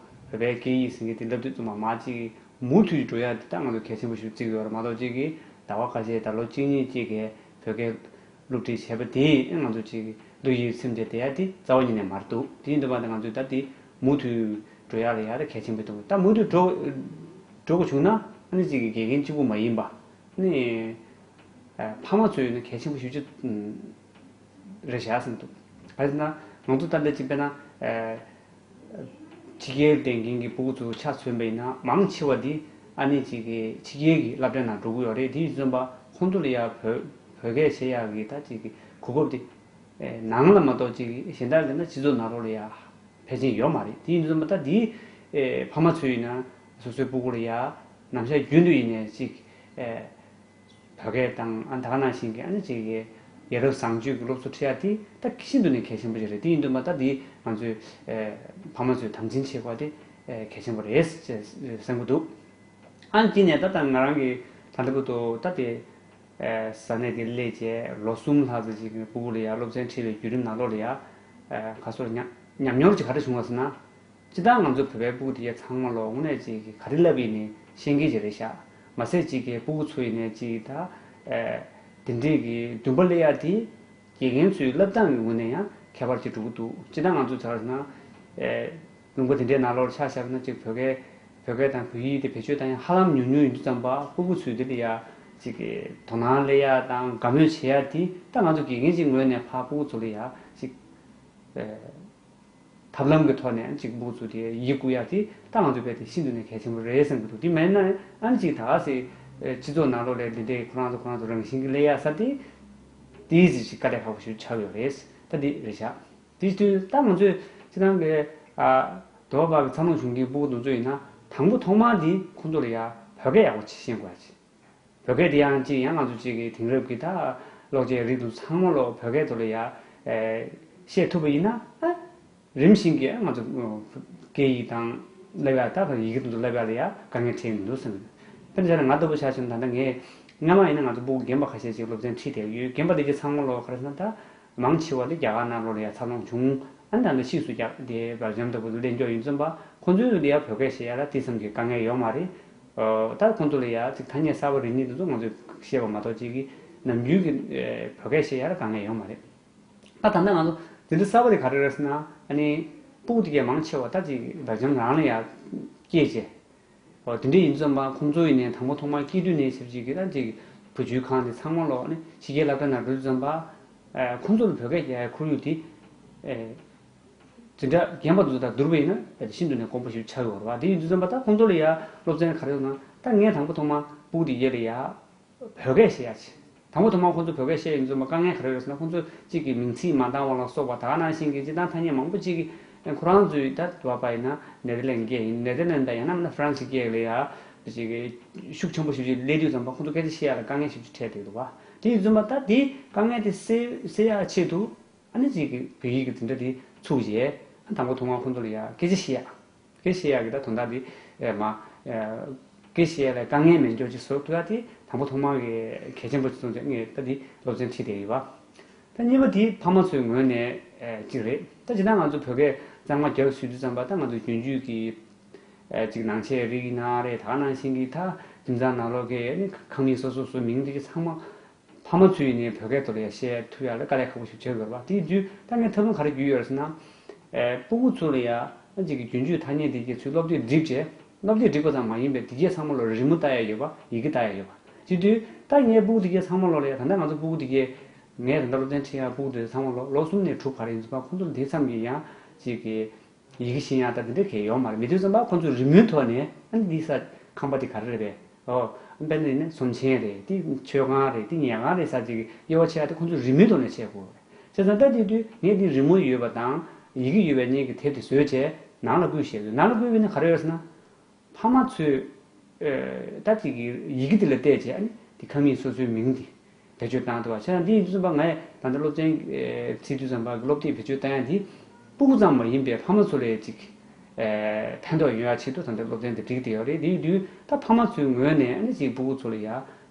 བོད་པའི་སྐད་ཡིག་ཟེར་མཁན་དེ་བསླབ་དུས་ཙམ་པ་མ་ཅིག་མུ་མཐུད་འགྲོ་ཡག་དེ་ད་ང་ཚོ་གལ་ཆེན་པོ་ཞིག་བརྩི་གི་ཡོད་རེད་མ་གཏོགས་ཅིག་གི་ཟླ་བ་ཁ་ཤས་ད་ལོ་གཅིག་གཉིས་ཅིག་གི་བོད་སྐད་སློབ་ཁྲིད་བྱས་པ་དེས་ང་ཚོ་ཅིག་བློ་ཡིད་ཚིམ་བྱས་བསྡད་ཡ་དེ་རྩ་བ་ཉིད་ནས་མ་རེད་འདུག་དེ་ཡིན་དུས་མ་ད་ང་ཚོས་ད་དེ་མུ་མཐུད་འགྲོ་ཡ་ལ་ཡ་ད་གལ་ཆེན་པོ་འདུག་ད་མུ་མཐུད་འགྲོ་འགྲོ་དགོས་བྱུང་ན་ཨ་ནི་ཅིག་གི་དགེ་རྒན་གཅིག་པུ་མ་ཡིན་པ་ཨ་ནི་ཕ་མ་ཚོས་ནི་གལ་ཆེན་པོ་ཞེ་པོ་ཅིག་རེད་བཞག་བསམ་འདུག་ག་རེ་ཟེར་ན་ང་ཚོ་ད་ལྟ་ཅིག་དཔེར་ན། ཕྱི་རྒྱལ་སྡོད་མཁན་གྱི་སྤུ་གུ་ཚོ་ཆ་མཚོན་པ་ཡིན་ན་མང་ཆེ་བ་འདི་ཨ་ནི་ཅིག་གི་ཕྱི་རྒྱལ་གྱི་སློབ་གྲྭ་ནང་འགྲོ་གི་ཡོད་རེད། དེ་ཡིན་ཙང་པ་ཁོང་ཚོ་ལ་ཡ་བོད་བོད་སྐད་བཤད་ཡག་གི་ད་ཅིག་གི་གོ་སྐབས་དེ་ནང་ལ་མ་གཏོགས་ཅིག་གཞན་དག་གི་ན་སྤྱི་ཚོགས་ནང་ལོགས་ལ་ཡ་ཕལ་ཆེར་ཡོད་མ་རེད། དེ་ཡིན་ཙང་པ་ད་འདི་ཕ་མ་ཚོས་ཡིན་ན་སོ་སོའི་སྤུ་གུ་ལ་ཡ་ནམ་ཞག་རྒྱུན་དུ་ཡིན་ནའི་ཅིག་བོད་སྐད་དང་ཨ་ནི་ད་ག་ནང་བཞིན་གྱི་ཨ་ནི་ཅིག་གི་ཡ་རབས་བཟང་སྤྱོད་ཀྱི་སློབ་གསོ་ཁྲིད་ཡ་དེ་ད་ཤིན་ཏུ་ནས་གལ་ཆེན་པོ་ཞིག་རེད། དེ་ཡིན་དུས་མ་ད་དེ་ང་ཚོས་ཨེ་ཕ་མ་ཚོས་དམ་འཛིན་བྱེད་དགོས་དེ་ཨེ་གལ་ཆེན་པོ་རེད་ཅེས་བསམ་གྱི་འདུག་ཨ་ནི་དེ་ནས་ད་ད་ང་རང་གི་ད་ལྟ་བར་དུ་ད་དེ་ཨེ་ས་གནས་དེ་སླེབས་རྗེས་ལོ་གསུམ་ལྷག་ཙམ་ཅིག་གི་སྤུ་གུ་ལ་ཡ་སློབ་ཚན་ཁྲིད་པའི་བརྒྱུད་རིམ་ནང་ལོགས་ལ་ཡ་ཨེ་ག་སོར་ཉམས་ཉམས་མྱོང་ཅིག་ག་རེ་བྱུང་བ་ཟེར་ན། སྤྱིར་བཏང་ང་ཚོ་བོད་པའི་སྤུ་གུ་དེ་གས་ཚང་མ་ལོ་དངོས་གནས་ཅིག་གི་ག་རེ་ལབ་ཡིན་ནའི་ཤེས་མཁན་ཅིག་རེད་ཤག་མ་ཟད་ཅིག་གི་སྤུ་གུ་ཚོ་ཡིན་ནའི་ཅིག་ད་ཨེ་དེ་འདྲས་ཀྱི་འདུན་པ་སླེབས་ཡ་དེ་དགེ་རྒན་ཚོའི་བསླབ་སྟངས་ཀྱི་ངོས་ནས་ཡང་ཁྱད་པར་ཅིག་འགྲོ་གི་འདུག་སྤྱིར་བཏང་ང་ཚོ་ཆ་བཞག་ན་ཨེ་ལུང་པ་དེ་འདྲའི་ནང་ལོགས་ཆ་བཞག་ན་ཅིག་བོད་སྐད་བོད་སྐད་དང་བོད་ཡིག་དེ་བེད་སྤྱོད་བཏང་ཡ་ཧ་ལམ་ཉུང་ཉུང་ཡིན་དུས་ཙམ་པ་སྤུ་གུ་ཚོས་དེ་ལ་ཡ་ཅིག་གི་དོ་སྣང་སླེབས་ཡ་དང་དགའ་མོས་བྱེད་ཡ་དེ་ད་ང་ཚོ་དགེ་རྒན་ཅིག་ངོས་ནས་ཕར་སྤུ་གུ་ཚོ་ལ་ཡ་ཅིག་ཨེ། ཐབས་ལམ་གྱི་ཐོག་ནས་གཅིག་སྤུ་གུ་ཚོ་དེ་ཡིད་བཀུག་ཡ་དེ་ད་ང་ཚོའི་བས་དེ་ཤིན་ཏུ་ནས་གལ་ཆེན་པོ་རེད་བསམ་གྱི་འདུག་དེ་མེད་ན་ཨ་ནི་གཅིག་ད་ག་སེ་སྤྱི་ཚོགས་ནང་ལོགས་ལ་འདི་འདྲའི་ཁོ་རང་ཚོ་ཁོ་རང་ཚོ་རང་བཞིན་གྱི་སླེབས་ཡ་ས་དེ་དེའི་ཟིག་ཅིག་དཀའ་ལས་ཁག་པོ་ཞིག་ཆགས་ཡོད་རེད། ད་འདི་རེད་བཞག་དེ་དུས་ད་ང་ཚོས་སྤྱི་བཏང་གི་ཨ་དོ་བ་གི་འཚར་ལོངས་བྱུང་མཁན་སྤུ་གུ་དེ་ཚོ་ཡིན་ན་དང་པོ་ཐོག་མར་དེ་ཁོང་ཚོ་ལ་ཡ་བོད་སྐད་ཡག་པོ་ཅིག་ཤེས་དགོས་ཡ་ཅིག་བོད་སྐད་དེ་ཡང་ཅིག་ཡང་ང་ཚོ་ཅིག་གི་དེང་རབས་ཀྱི་ད་གློག་ཆས་རིགས་དང་ཚང་མ་ལོ་བོད་སྐད་དུ་ལ་ཡ་ཨེ་བཤད་ཐུབ་པ་ཡིན་ན་ཨ་རིམ་བཞིན་གྱི་ང་ཚོ་སྐད་ཡིག་དང་བསླབ་ཡ་ད་ཡི་གེ་དང་དུ་བསླབ་ཡ་ལ་ཡ་དཀའ་ངལ་འཕྲད་ཀྱི་མི་འདུག་བསམ་གྱི་འདུག་དཔེར་ན་ང་ལྟ་བུ་ཆ་བཞག་ན་ད་ལྟ་ངས་སྔ་མ་ཡིན་ན་ང་ཚོ་སྤུ་གུ་རྒན་པ་ཁ་ཤས་ཅིག་སློབ་ཚན་ཁྲིད་བསྡད་ཡོད། རྒན་པ་དེ་གྱད་ཚང་མ་ལོ་ག་རེ་ཟེར་ན་ད་མང་ཆེ་བ་དེ་རྒྱ་གར་ནང་ལོགས་ལ་ཡ་འཚར་ལོངས་བྱུང་། ཨ་ནི་ད་ལྟ་ཕྱིས་སུ་རྒྱ་དེ་སྦེལ་ཇམ་ལྟ་བུ་ལ་སླེབས་འགྱོ་ཡིན་ཙམ་པ་ཁོང་ཚོའི་ལ་ཡ་བོད་སྐད་བཤད་ཡ་ལ་དེ་ཙམ་གྱི་དཀའ་ངལ་ཡོད་མ་རེད། ཨོ། ད་ཁོང་ཚོ་ལ་ཡ་ཅིག་ཐ་སྙད་གསར་པ་རིག་གནས་དེ་ཚོ་ང་ཚོས་བཤད་པ་མ་གཏོགས་ཅིག་གི་ནམ་རྒྱུན་གྱི་ཨེ་བོད་སྐད་བཤད་ཡ་ལ་དཀའ་ངལ་ཡོད་མ་རེད། ད་ད་ལྟ་ང་ཚོ་འཛིན་གྲྭ་གསར་པ་དེ་ག་རེ་རེད་ཟེར་ན་ཨ་ནི་སྤུ་གུ་དེ་གས་མང་ཆེ་བ་ད་ཅིག་སྦེལ་ཇམ་རང་ལ་ཡ་སྐྱེས་བྱས། ཨོ། དེ་འདྲ་ཡིན་ཙམ་པ་ཁོང་ཚོ་ཡིན་ནའི་དང་པོ་ཐོག་མར་སྐྱེས་དུས་ནས་ཆབས་ཅིག་གི་ད་ཅིག་བུ་བཅོལ་ཁང་དེ་ཚང་མ་ལོག་ནས་ཕྱི་རྒྱལ་སློབ་གྲྭ་ནང་འགྲོ་དུས་ཙམ་པ། ཨ་ཁོང་ཚོ་ལ་བོད་སྐད་རྒྱག་ཡའི་ཁོར་ཡུག་དེ། ཨེ། འཛིན་གྲྭ་རྒན་པ་ཚོ་དང་བསྡུར་བ་ཡིན་ན་ཤིན་ཏུ་ནས་དཀོན་པོ་ཞིག་ཆགས་ཡོད་རེད་བ། དེ་ཡིན་དུས་ཙམ་པ་ད་ཁོང་ཚོ་ལ་ཡ་སློབ་ཚན་ག་རེ་ཡོད་ན་ད་ངས་དང་པོ་ཐོག་མར་སྤུ་གུ་དེ་གས་ལ་ཡ་བོད་སྐད་བཤད་ཡ་ཆེ། དང་པོ་ཐོག་མར་ཁོང་ཚོ་བོད་སྐད་བཤད་ཡོང་དུས་ཙམ་པ་དཀའ་ངལ་ག་རེ་ཡོད་ཟེར་ན་ཁོང་ཚོ་གཅིག་གི་མིང་ཚིག་མ་འདང་བ་ལ་སོགས་པ་ད་ག་ནང་བཞིན་གྱི་སྤྱིར་བཏང་ཐ་སྙད་མང་པོ་གཅིག་གི་ཁོ་རང་ཚོའི་ད་དུ་བ་པ་ཡིན་ན་ནེ་དར་ལེན་སྐད་ཡིན་ནེ་དར་ལེན་ད་ཡང་ན་ཧྥ་རན་སི་སྐད་ལ་ཡ་ཅིག་གི་ཤུགས་ཆེན་པོ་ཞིག་ཅིག་སླེབས་དུས་ཙམ་པ་ཁོང་ཚོ་སྐད་ཆ་བཤད་ཡ་ལ་དཀའ་ངལ་ཞིག་ཅིག་འཕྲད་བསྡད་འདུག་བ། དེ་ཡིན་དུས་ཙམ་པ་ད་དེ་དཀའ་ངལ་དེ་སེལ་སེལ་ཡ་ཆེད་དུ་ཨ་ནི་ཅིག་གི་བོད་ཡིག་གི་འཛིན་གྲྭ་དེ་ཚུགས་རྗེས་དང་པོ་ཐོག་མར་ཁོང་ཚོ་ལ་ཡ་སྐད་ཆ་བཤད་ཡ། སྐད་བཤད་ཡག་གི་ད་དོན་དག་འདི་ཨེ་མ་ཨེ་སྐད་བཤད་ཡག་ལ་དཀའ་ངལ་མེད་འཇོག་ཅིག་བཟོ་ཐུབ་ཡག་དེ་དང་པོ་ཐོག་མར་གི་གལ་ཆེན་པོ་ཅིག་མཐོང་བྱས་ངས་ད་འདི་སློབ་ཚན་ཁྲིད་བསྡད་ཡོད་པ། ད་གཉིས་པ་དེ་ཕ་མ་ཚོའི་ངོས་ནས་ཨེ་གཅིག་རེད། ད་ཇི་ལྟར་ང་ཚོ་བོད་སྐད་གཙང་མ་རྒྱབ་ཟེར་དུས་ཙམ་པ་ད་ང་ཚོ་རྒྱུན་སྤྱོད་ཀྱི་ཨེ་ཅིག་ནང་ཆས་རིགས་ཡིན་ན་རེད། ད་ག་ནང་བཞིན་གྱི་ད་ཁྱིམ་ཚང་ནང་ལོགས་ཀྱི་ཨེ་ནི་ཁང་མིག་སོ་སོ་སོའི་མིང་དེ་གི་ཚང་མ། ཕ་མ་ཚོས་ནས་བོད་སྐད་ཐོག་ལ་ཡང་བཤད་ཐུབ་ཡག་ལ་དཀའ་ལས་ཁག་པོ་ཞིག་བྱེད་དགོས་པ། དེའི་དུས་ད་ངས་ཐབས་ལམ་ག་རེ་བརྒྱུད་ཡོད་ཟེར་ན། ཨེ་སྤུ་གུ་ཚོ་ལ་ཡང་ཅིག་གི་རྒྱུན་སྤྱོད་ཐ་སྙད་དེ་གའི་ཚུལ་སློབ་དེབ་བསྒྲིགས་བྱས། སློབ་དེབ་བསྒྲིགས་པ་ཙམ་མ་ཡིན་པའི་དེ་གའི་ཚང་མ་ལ་རི་མོ་ལྟ་ཡག་ཡོད་པ། ཡི་གེ་ལྟ་ཡག་ཡོད་པ། བྱེད་དུས་ད་ངའི་སྤུ་གུ་དེ་གའི་ཚང་མ་ལོ་ལ་ཡང་ད་ལྟ་ང་ཚོ་སྤུ་གུ་དེ་གའི་ངས་ད་ལྟ་སློབ་ཚན་ཁྲིད་ཡག་སྤུ་གུ་དེ་ཚང་མ་ལོ་ལོ་གསུམ་ནས་དྲུག་བར་ཡིན་ཙང་ཁོང་ཚོ་ལ་དེ་ཙམ་གྱི་ཡང་ཅིག་གི་ཡི་གེ་ཤེས་ཡག་ད་དེ་འདྲ་གང་ཡང་ཡོད་མ་རེད། མི་དེ་ཙམ་པ་ཁོང་ཚོ་རི་མོའི་ཐོག་ནས་ཨ་ནི་འདི་ས་ཁང་པ་དེ་ག་རེ་རེད་པས། ཨོ། དཔེར་ན་ཡིན་ན་ཚོམས་ཆེན་རེད། དེ་མཆོད་ཁང་རེད། དེ་ཉལ་ཁང་རེད་ཟེར་ཅིག་དབྱེ་བ་ཕྱེ་ཡག་དེ་ཁོང་ཚོ་རི་མོའི་ཐོག་ནས་ཕྱེ་དགོས་རེད། བྱས་ཙང་ད་དེ་དུས་ངས་འདི་རི་མོ་ཡོད་པ་དང་ཡི་གེ་ཡོད་པའི་གཉིས་ཀྱི་དེབ་དེ་བཟོས་བྱས་ནང་ལ་བསྐུར་བཞག་ཡོད། ནང་ལ་བསྐུར་བས་ནི་ག་རེ་ཡོད་ཟེར་ན། ཕ་མ་ཚོས་ཨ་ད་ཅིག་གི་ཡི་གེ་དེ་ལ་བལྟས་བྱས་ཨ་ནི་དེ་ཁང་མིག་སོ་སོའི་མིང་དེ་བེད་སྤྱོད་བཏང་ཐུབ་པ་བྱས་ཙང་འདི་ཡིན་དུས་ཙམ་པ་ང་ད་ལྟ་སློབ་ཚན་ཨ་ཚིག་དུས་ཙམ་པ་སློབ་དེབ་བེད་སྤྱོད་བཏང་ཡ་འདི་སྤུ་གུ་ཙམ་མ་ཡིན་པའི་ཕ་མ་ཚོ་ལ་ཅིག་ཨ་ཕན་ཐོགས་ཡོང་ཡ་ཆེད་དུ་ད་ལྟ་སློབ་ཚན་དེ་བསྒྲིགས་བསྡད་ཡོད་རེད། དེ་ཡིན་དུས་ད་ཕ་མ་ཚོའི་ངོས་ནས་ཨ་ནི་ཅིག་སྤུ་གུ་ཚོ་ལ་ཡ་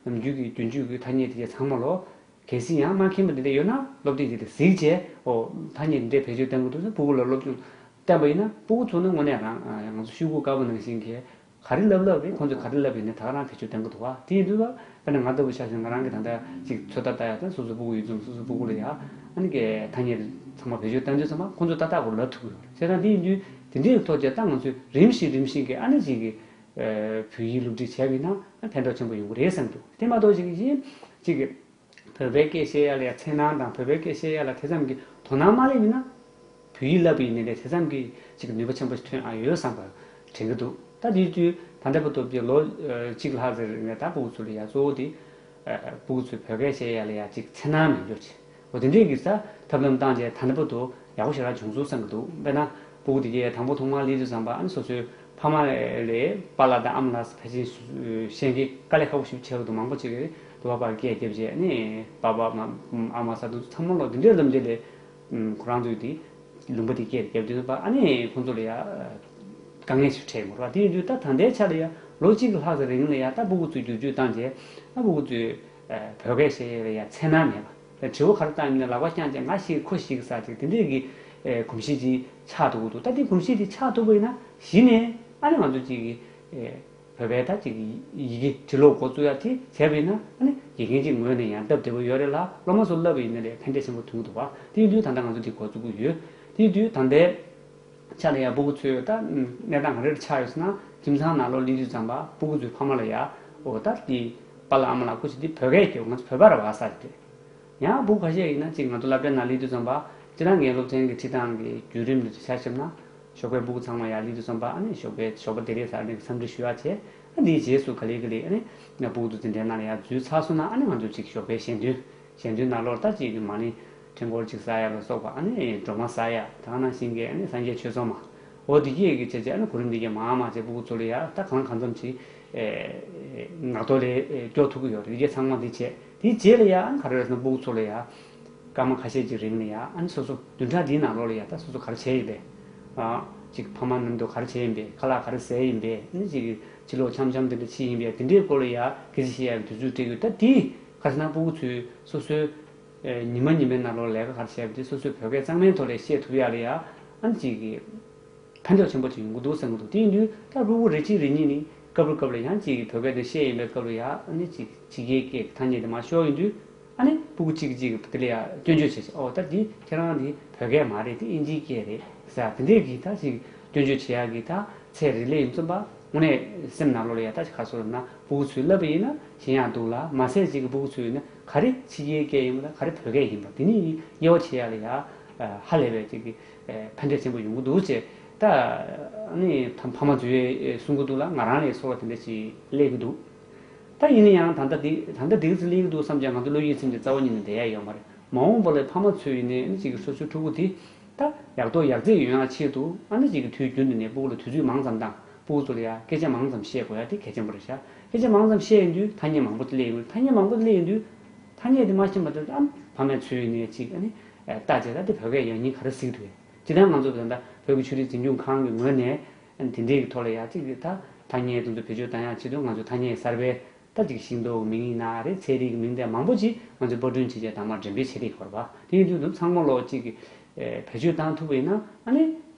ནམ་རྒྱུན་གྱི་རྒྱུན་སྤྱོད་ཀྱི་ཐ་སྙད་དེ་གས་ཚང་མ་ལོ། གལ་སྲིད་ཡང་མ་མཁྱེན་པ་དེ་འདྲ་ཡོད་ན་སློབ་དེབ་དེ་དེ་གཟིགས་བྱས་ཨོ་ཐ་སྙད་འདི་འདྲའི་བེད་སྤྱོད་གཏོང་གི་འདུག་ཟེར་སྤུ་གུ་ལ་སློབ་སྦྱོང་བསྟན་པ་ཡིན་ན་སྤུ་གུ་ཚོ་ནི་དངོས་གནས་རང་ང་ཚོ་ཤོག་གུ་དཀར་པོ་ནང་བཞིན་གྱི་ག་རེ་ལབ་ལབ་རེད། ཁོང་ཚོས་ག་རེ་ལབ་ཡིན་ནའི་ད་ག་རང་བེད་སྤྱོད་གཏོང་གི་འདུག་བ། དེ་ཡིན་དུས་ད་དཔེར་ན་ང་ལྟ་བུ་ཆ་བཞག་ན་ང་རང་གི་ད་ལྟ་ཅིག་ཚོད་ལྟ་ལྟ་ཡ་ད་སོ་སོ་སྤུ་གུ་ཡོད་ཙང་སོ་སོ་སྤུ་གུ་ལ་ཡ་ཨ་ནི་གི་ཐ་སྙད་ཚང་མ་བེད་སྤྱོད་བཏང་དུས་ཚང་མ་ཁོང་ཚོ་ཏག་ཏག་གོ་ལབ་ཐུབ་ཀྱི་ཡོད་རེད། བྱས་ཙང་དེ་ཡིན་དུས་དེ་འདྲའི་ཐོག་བཅས་ད་ང་ཚོས་རིམ་བཞིན་རིམ་བཞིན་གྱི་ཨ་ནི་ཅིག་གི་བོད་ཡིག་སློབ་ཁྲིད་བྱས་པ་ཡིན་ན་ཕན་ཐོགས་ཆེན་པོ་ཡོང་གི་རེད་བསམ་འདུག་དེ་མ་གཏོགས་ཅིག་གཞན་ཅིག་གི་བོད་པའི་སྐད་བཤད་ཡ་ལ་ཡ་འཚེར་སྣང་དང་བོད་པའི་སྐད་བཤད་ཡ་ལ་དེ་ཙམ་གྱི་དོ་སྣང་མ་སླེབས་ཡིན་ན་བོད་ཡིག་བསླབ་པ་ཡིན་ནའི་དེ་ཙམ་གྱི་ཅིག་ནུས་པ་ཆེན་པོ་ཞིག་ཐོན་ཨ་ཡོད་བསམ་པ་དྲན་གྱི་འདུག་ད་དེའི་དུས་ད་ལྟ་བར་དུ་ལོ་གཅིག་ལྷག་ཙམ་རིང་ནས་ད་སྤུ་གུ་ཚོ་ལ་ཡ་གཙོ་བོ་དེ་སྤུ་གུ་ཚོས་བོད་སྐད་བཤད་ཡ་ལ་ཡ་ཅིག་འཚེར་སྣང་མེད་འགྱུར་ཅིག་འོ་དེ་འདྲས་ཀྱི་ས་ཐབས་ལམ་བཏང་རྗེས་ད་ལྟ་བར་དུ་ཡག་པོ་ཞེ་དྲག་བྱུང་སོང་བསམ་གྱི་འདུག་དཔེར་ན་སྤུ་གུ་དེ་གས་དང་པོ་ཐོག་མར་སླེབས་དུས་ཙམ་པ་ཨ་ནི་སོ་སོའི་ཕ་མ་ལས་པཱ་ལགས་དང་ཨ་མ་ལགས་ཕལ་ཆེར་ཤེས་མཁན་དཀའ་ལས་ཁག་པོ་ཞིག་ཆགས་ཀྱི་འདུག་མང་པོ་ཅིག་གིས་དུ་བ་པར་སྐད་བརྒྱབ་རྗེས་ནི་པཱ་པཱ་མ་ཨ་མ་ཟེར་དུས་ཚང་མ་ལོ་དེ་འདྲའི་ལབ་རྗེས་ལས་ཁོ་རང་ཚོས་དེ་ལུང་པ་དེ་སྐད་བརྒྱབ་དུས་ཙམ་པ་ཨ་ནི་ཁོང་ཚོ་ལ་ཡ་དཀའ་ངལ་ཞིག་འཕྲད་ཡོང་གི་རེད་བ། དེ་ཡིན་དུས་ད་ད་ལྟའི་ཆ་ལ་ཡ་ལོ་གཅིག་ལྷག་ཙམ་རིང་ལ་ཡ་ད་སྤུ་གུ་ཚོས་བསྒྱུར་བཅོས་བཏང་རྗེས་ད་སྤུ་གུ་ཚོས་བོད་སྐད་བཤད་ཡ་ལ་ཡ་འཚེར་སྣང་མེད་པ། དྲི་བ་ག་རེ་བཏང་ཡིན་ན་ལག་པ་བརྐྱངས་བྱས་ང་ཤེས་ཁོ་ཤེས་ཀྱི་ས་ཅིག་དེ་འདྲས་ཀྱི་ཨེ་གོམས་གཤིས་ཅིག་ཆགས་ཐུབ་ཀྱི་འདུག་ད་དེ་གོམས་གཤིས་དེ་ཆགས་ཐུབ་པ་ཡིན་ན་གཞི་ནས་ཨ་ནི་ང་ཚོ་ཅིག་གི་ཨེ་བོད་པའི་ད་ཅིག་ཡི་གེ་འབྲི་ཀློག་འགོ་བཙུགས་ཡ་དེ་བྱས་པ་ཡིན་ན་ཨ་ནི་དགེ་རྒན་ཅིག་ངོས་ནས་ཡང་སྟབས་བདེ་པོ་ཡོད་རེད་ལ་སློབ་མ་ཚོ་བསླབ་པ་ཡིན་ན་ལས་ཕན་འབྲས་ཆེན་པོ་ཐོན་གྱི་འདུག་བ། དེ་ཡིན་དུས་ད་ལྟ་ང་ཚོ་དེ་འགོ་བཙུགས་ཀྱི་ཡོད། དེ་ཡིན་དུས་ད་ལྟའི་ཆ་ལ་ཡ་སྤུ་གུ་ཚོས་ད་གནས་སྟངས་ག་རེ་ཆགས་ཡོད་ཟེར་ན་ཁྱིམ་ཚང་ནང་ལོགས་སླེབས་དུས་ཙམ་པ་སྤུ་གུ་ཚོའི་ཕ་མ་ལ་ཡ་འོ་ད་དེ་པཱ་ལགས་ཨ་མ་ལགས་སྐུ་མཁྱེན་དེ་བོད་སྐད་སྐྱོ་ང་ཚོ་བོད་པ་རེད་བ་ས་རེད། ཡང་སྤུ་གུ་ཁ་ཤས་ཡིན་ན་ཅིག་ང་ཚོ་སློབ་གྲྭའི་ནང་སླེབས་དུས་ཙམ་པ་སྤྱིར་བཏང་ངའི་སློབ་ཚན་གྱི་ཁྲིད་སྟངས་ཀྱི་བརྒྱུད་རིམ་དེ་ཆ་བཞག་ན་ཞོགས་པའི་སྤུ་གུ་ཚང་མ་ཡར་སླེབས་དུས་ཙམ་པ་ཨ་ནི་ཞོགས་པའི་ཞོགས་པ་བདེ་ལེགས་ཟེར་ནས་འཚམས་འདྲི་ཞུ་ཡག་བྱས་ཨ་འདིའི་རྗེས་སུ་ག་ལེ་ག་ལེ་ཨ་ནི་སྤུ་གུ་ཚོ་འཛིན་གྲྭའི་ནང་ལ་ཡར་འཛུལ་ཚར་སོང་ན་ཨ་ནི་ང་ཚོ་ཅིག་ཞོགས་པའི་ཞལ་འདོན་ཞལ་འདོན་ནང་ལོགས་ལ་ད་ཅིག་མ་ཎི་འཕྲེང་སྐོར་ཅིག་ཟ་ཡ་ལ་སོགས་པ་ཨ་ནི་སྒྲོལ་མ་ཟ་ཡ་ད་ག་ནང་བཞིན་གྱི་ཨ་ནི་སངས་རྒྱས་ཆོས་ཚོགས་མ་འོ་འདི་གས་ཀྱི་བྱས་རྗེས་ཨ་ནི་གོ་རིམ་འདི་གས་མང་མང་བྱས་སྤུ་གུ་ཚོ་ལ་ཡ་ད་གང་གང་འཚམ་ཅིག་ངག་ཐོག་ལས་སྐྱོར་ཐུབ་ཀྱི་ཡོད་རེད། འདི་གས་ཚང་མ་འདི་བྱས་དེའི་རྗེས་ལ་ཡ་ཨ་ནི་ག་རེ་རེད་ཟེར་ན་སྤུ་གུ་ཚོ་ལ་ཡ་སྐར་མ་ཁ་ཤས་ཅིག་རིང་ལ་ཡ་ཨ་ནི་སོ་སོ་བདུན་ཕྲག་འདིའི་ནང་ལོགས་ལ་ཡ་ད་སོ་སོ་ག་རེ་བྱས་ཡིན་པས་ཅིག་ཕ་མ་མཉམ་དུ་ག་རེ་བྱས་ཡིན་པས་ཁ་ལག་ག་རེ་ཟས་ཡིན་པས་ཨ་ནི་ཅིག་ཕྱི་ལོགས་འཆམ་འཆམ་དེ་འདྲ་ཕྱིན་ཡིན་པས་དེ་འདྲའི་སྐོར་ལ་ཡ་སྐད་ཆ་བཤད་ཡ་གི་དུས་ཚོད་སྤྲད་ཀྱི་ཡོད། ད་དེ་ག་རེ་ཟེར་ན་སྤུ་གུ་ཚོས་སོ་སོའི་ཨེ་ཉི་མ་ཉི་མའི་ནང་ལོགས་ལས་ཀ་ག་རེ་བྱས་པ་དེ་སོ་སོའི་བོད་སྐད་གཙང་མའི་ཐོག་ལ་བཤད་ཐུབ་ཡག་ལ་ཡ་ཨ་ནི་ཅིག་གི་ཕན་ཐོགས་ཆེན་པོ་ཅིག་ཡོང་གི་འདུག་བསམ་གི་འདུག་དེ་ཡིན་དུས་ད་སྤུ་གུ་རེ་གཅིག་རེ་གཉིས་ནི་སྐབས་རེ་སྐབས་རེ་ཡང་ཅིག་གི་བོད་སྐད་དེ་བཤད་ཡིན་པའི་སྐབས་ལ་ཡ་ཨ་ནི་ཅིག་ཕྱི་རྒྱལ་སྐད་ཀྱི་ཐ་སྙད་དེ་མར་ཤོར་ཡོང་དུས་ཨ་ནི་སྤུ་གུ་གཅིག་གིས་གཅིག་གི་དེ་ལ་ཡ་སྐྱོན་བརྗོད་བྱེད་ཅིག་ཨོ་ད་འདི་ཁྱེད་རང་འདི་བོད་སྐད་མ་རེད་དེ་ཨིན་ཇིའི་སྐད་རེད་ཟེར་དེ་འདྲས་ཀྱི་ད་ཅིག་སྐྱོན་བརྗོད་བྱེད་ཡག་གི་ད་ཚད་རེ་སླེབས་ཡོང་དུས་ཙམ་པ། དངོས་གནས་སེམས་ནང་ལོགས་ལ་ཡ་ད་ག་སོ་ན་སྤུ་གུ་ཚོས་བསླབ་པ་ཡིན་ན་ཞེན་ཡག་འདུག་ལ་མ་ཟད་ཅིག་གི་སྤུ་གུ་ཚོས་ཡིན་ན་ག་རེ་ཕྱི་རྒྱལ་སྐད་ཡིན་པ་དང་ག་རེ་བོད་སྐད་ཡིན་པ་དེ་གཉིས་དབྱེ་བ་ཕྱེ་ཡག་ལ་ཡ་ཧ་ལས་པའི་ཅིག་གི་ཕན་འབྲས་ཆེན་པོ་ཡོང་གི་འདུག་ཅེས་ད་ནི་ཕ་མ་ཚོས་གསུང་གི་འདུག་ལ་ང་རང་ལས་ཚོར་བ་དེ་འདྲ་ཞིག་སླེབས་ཀྱི་འདུག་ད་ཡིན་ན་ཡང་ད་ལྟ་འདི་ད་ལྟ་འདི་ག་ཚོད་སླེབས་ཀྱི་འདུག་བསམ་ཀྱང་ང་ཚོ་བློ་ཡིད་ཚིམ་གྱི་རྩ་བ་ཉིད་ནས་བསྡད་ཡག་ཡོད་མ་རེད། མ་འོངས་པ་ལ་ཕ་མ་ཚོས་ཡིན་ནའི་ཅིག་གི་སོ་སོའི་ཕྲུ་གུ་དེ། ད་ཡག་ཐོག་ཡག་བརྩེགས་ཡོང་ཡག་ཆེད་དུ་ཨ་ནི་ཅིག་གི་དུས་རྒྱུན་དུ་ནས་སྤུ་གུ་ལ་དུས་ཚོད་མང་ཙམ་དང་སྤུ་གུ་ཚོ་ལ་ཡ་སྐད་ཆ་མང་ཙམ་བཤད་དགོས་ཡ་དེ་གལ་ཆེན་པོ་རེད་ཤག་སྐད་ཆ་མང་ཙམ་བཤད་ཡོང་དུས་ཐ་སྙད་མང་པོ་སླེབས་ཡོང་གི་རེད། ཐ་སྙད་མང་པོ་སླེབས་ཡོང་དུས་ཐ་སྙད་དེ་མ་ཤེས་པ་དེ་ཨ་ཕ་མས་ཚོས་ཡིན་ནའི་ཅིག་ཨ་ནི་ལྟ་བྱས་ད་དེ་བོད་སྐད་ཡང་སྙིང་ག་རེ་གཟིགས་འདུག་ཅི་ལྟར་ང་ཚོ་ད་ལྟ་བོད་ཀྱི་ཆོས་རིག་འཛིན་སྐྱོང་ཁང་གི་ངོས་ནས་དེ་འདྲའི་གི་ཐོག་ལ་ཡ་ཅིག་ད་ཐ་སྙད་དེ་ཚོ་བེད་སྤྱོད་བཏང་ཡག་ཆེད་དུ་ང་ཚོ་ཐ་སྙད་གསར་པའི། ད་ཅིག་ཤིང་ཏོག་གི་མིང་ཡིན་ན་རེད། ཚལ་རིགས་ཀྱི་མིང་དེ་མང་པོ་ཅིག་ང་ཚོས་པར་སྐྲུན་བྱས་རྗེས་དང་མར་འགྲེམས་སྤེལ་བྱེད་བསྡད་ཡོད་རེད་པ། དེ་ཡིན་དུས་འདི་ཚང་མ་ལོག་ཅིག་གི་ཨེ་བེད་སྤྱོད་བཏང་ཐུབ་པ་ཡིན་ན་ཨ་ནི་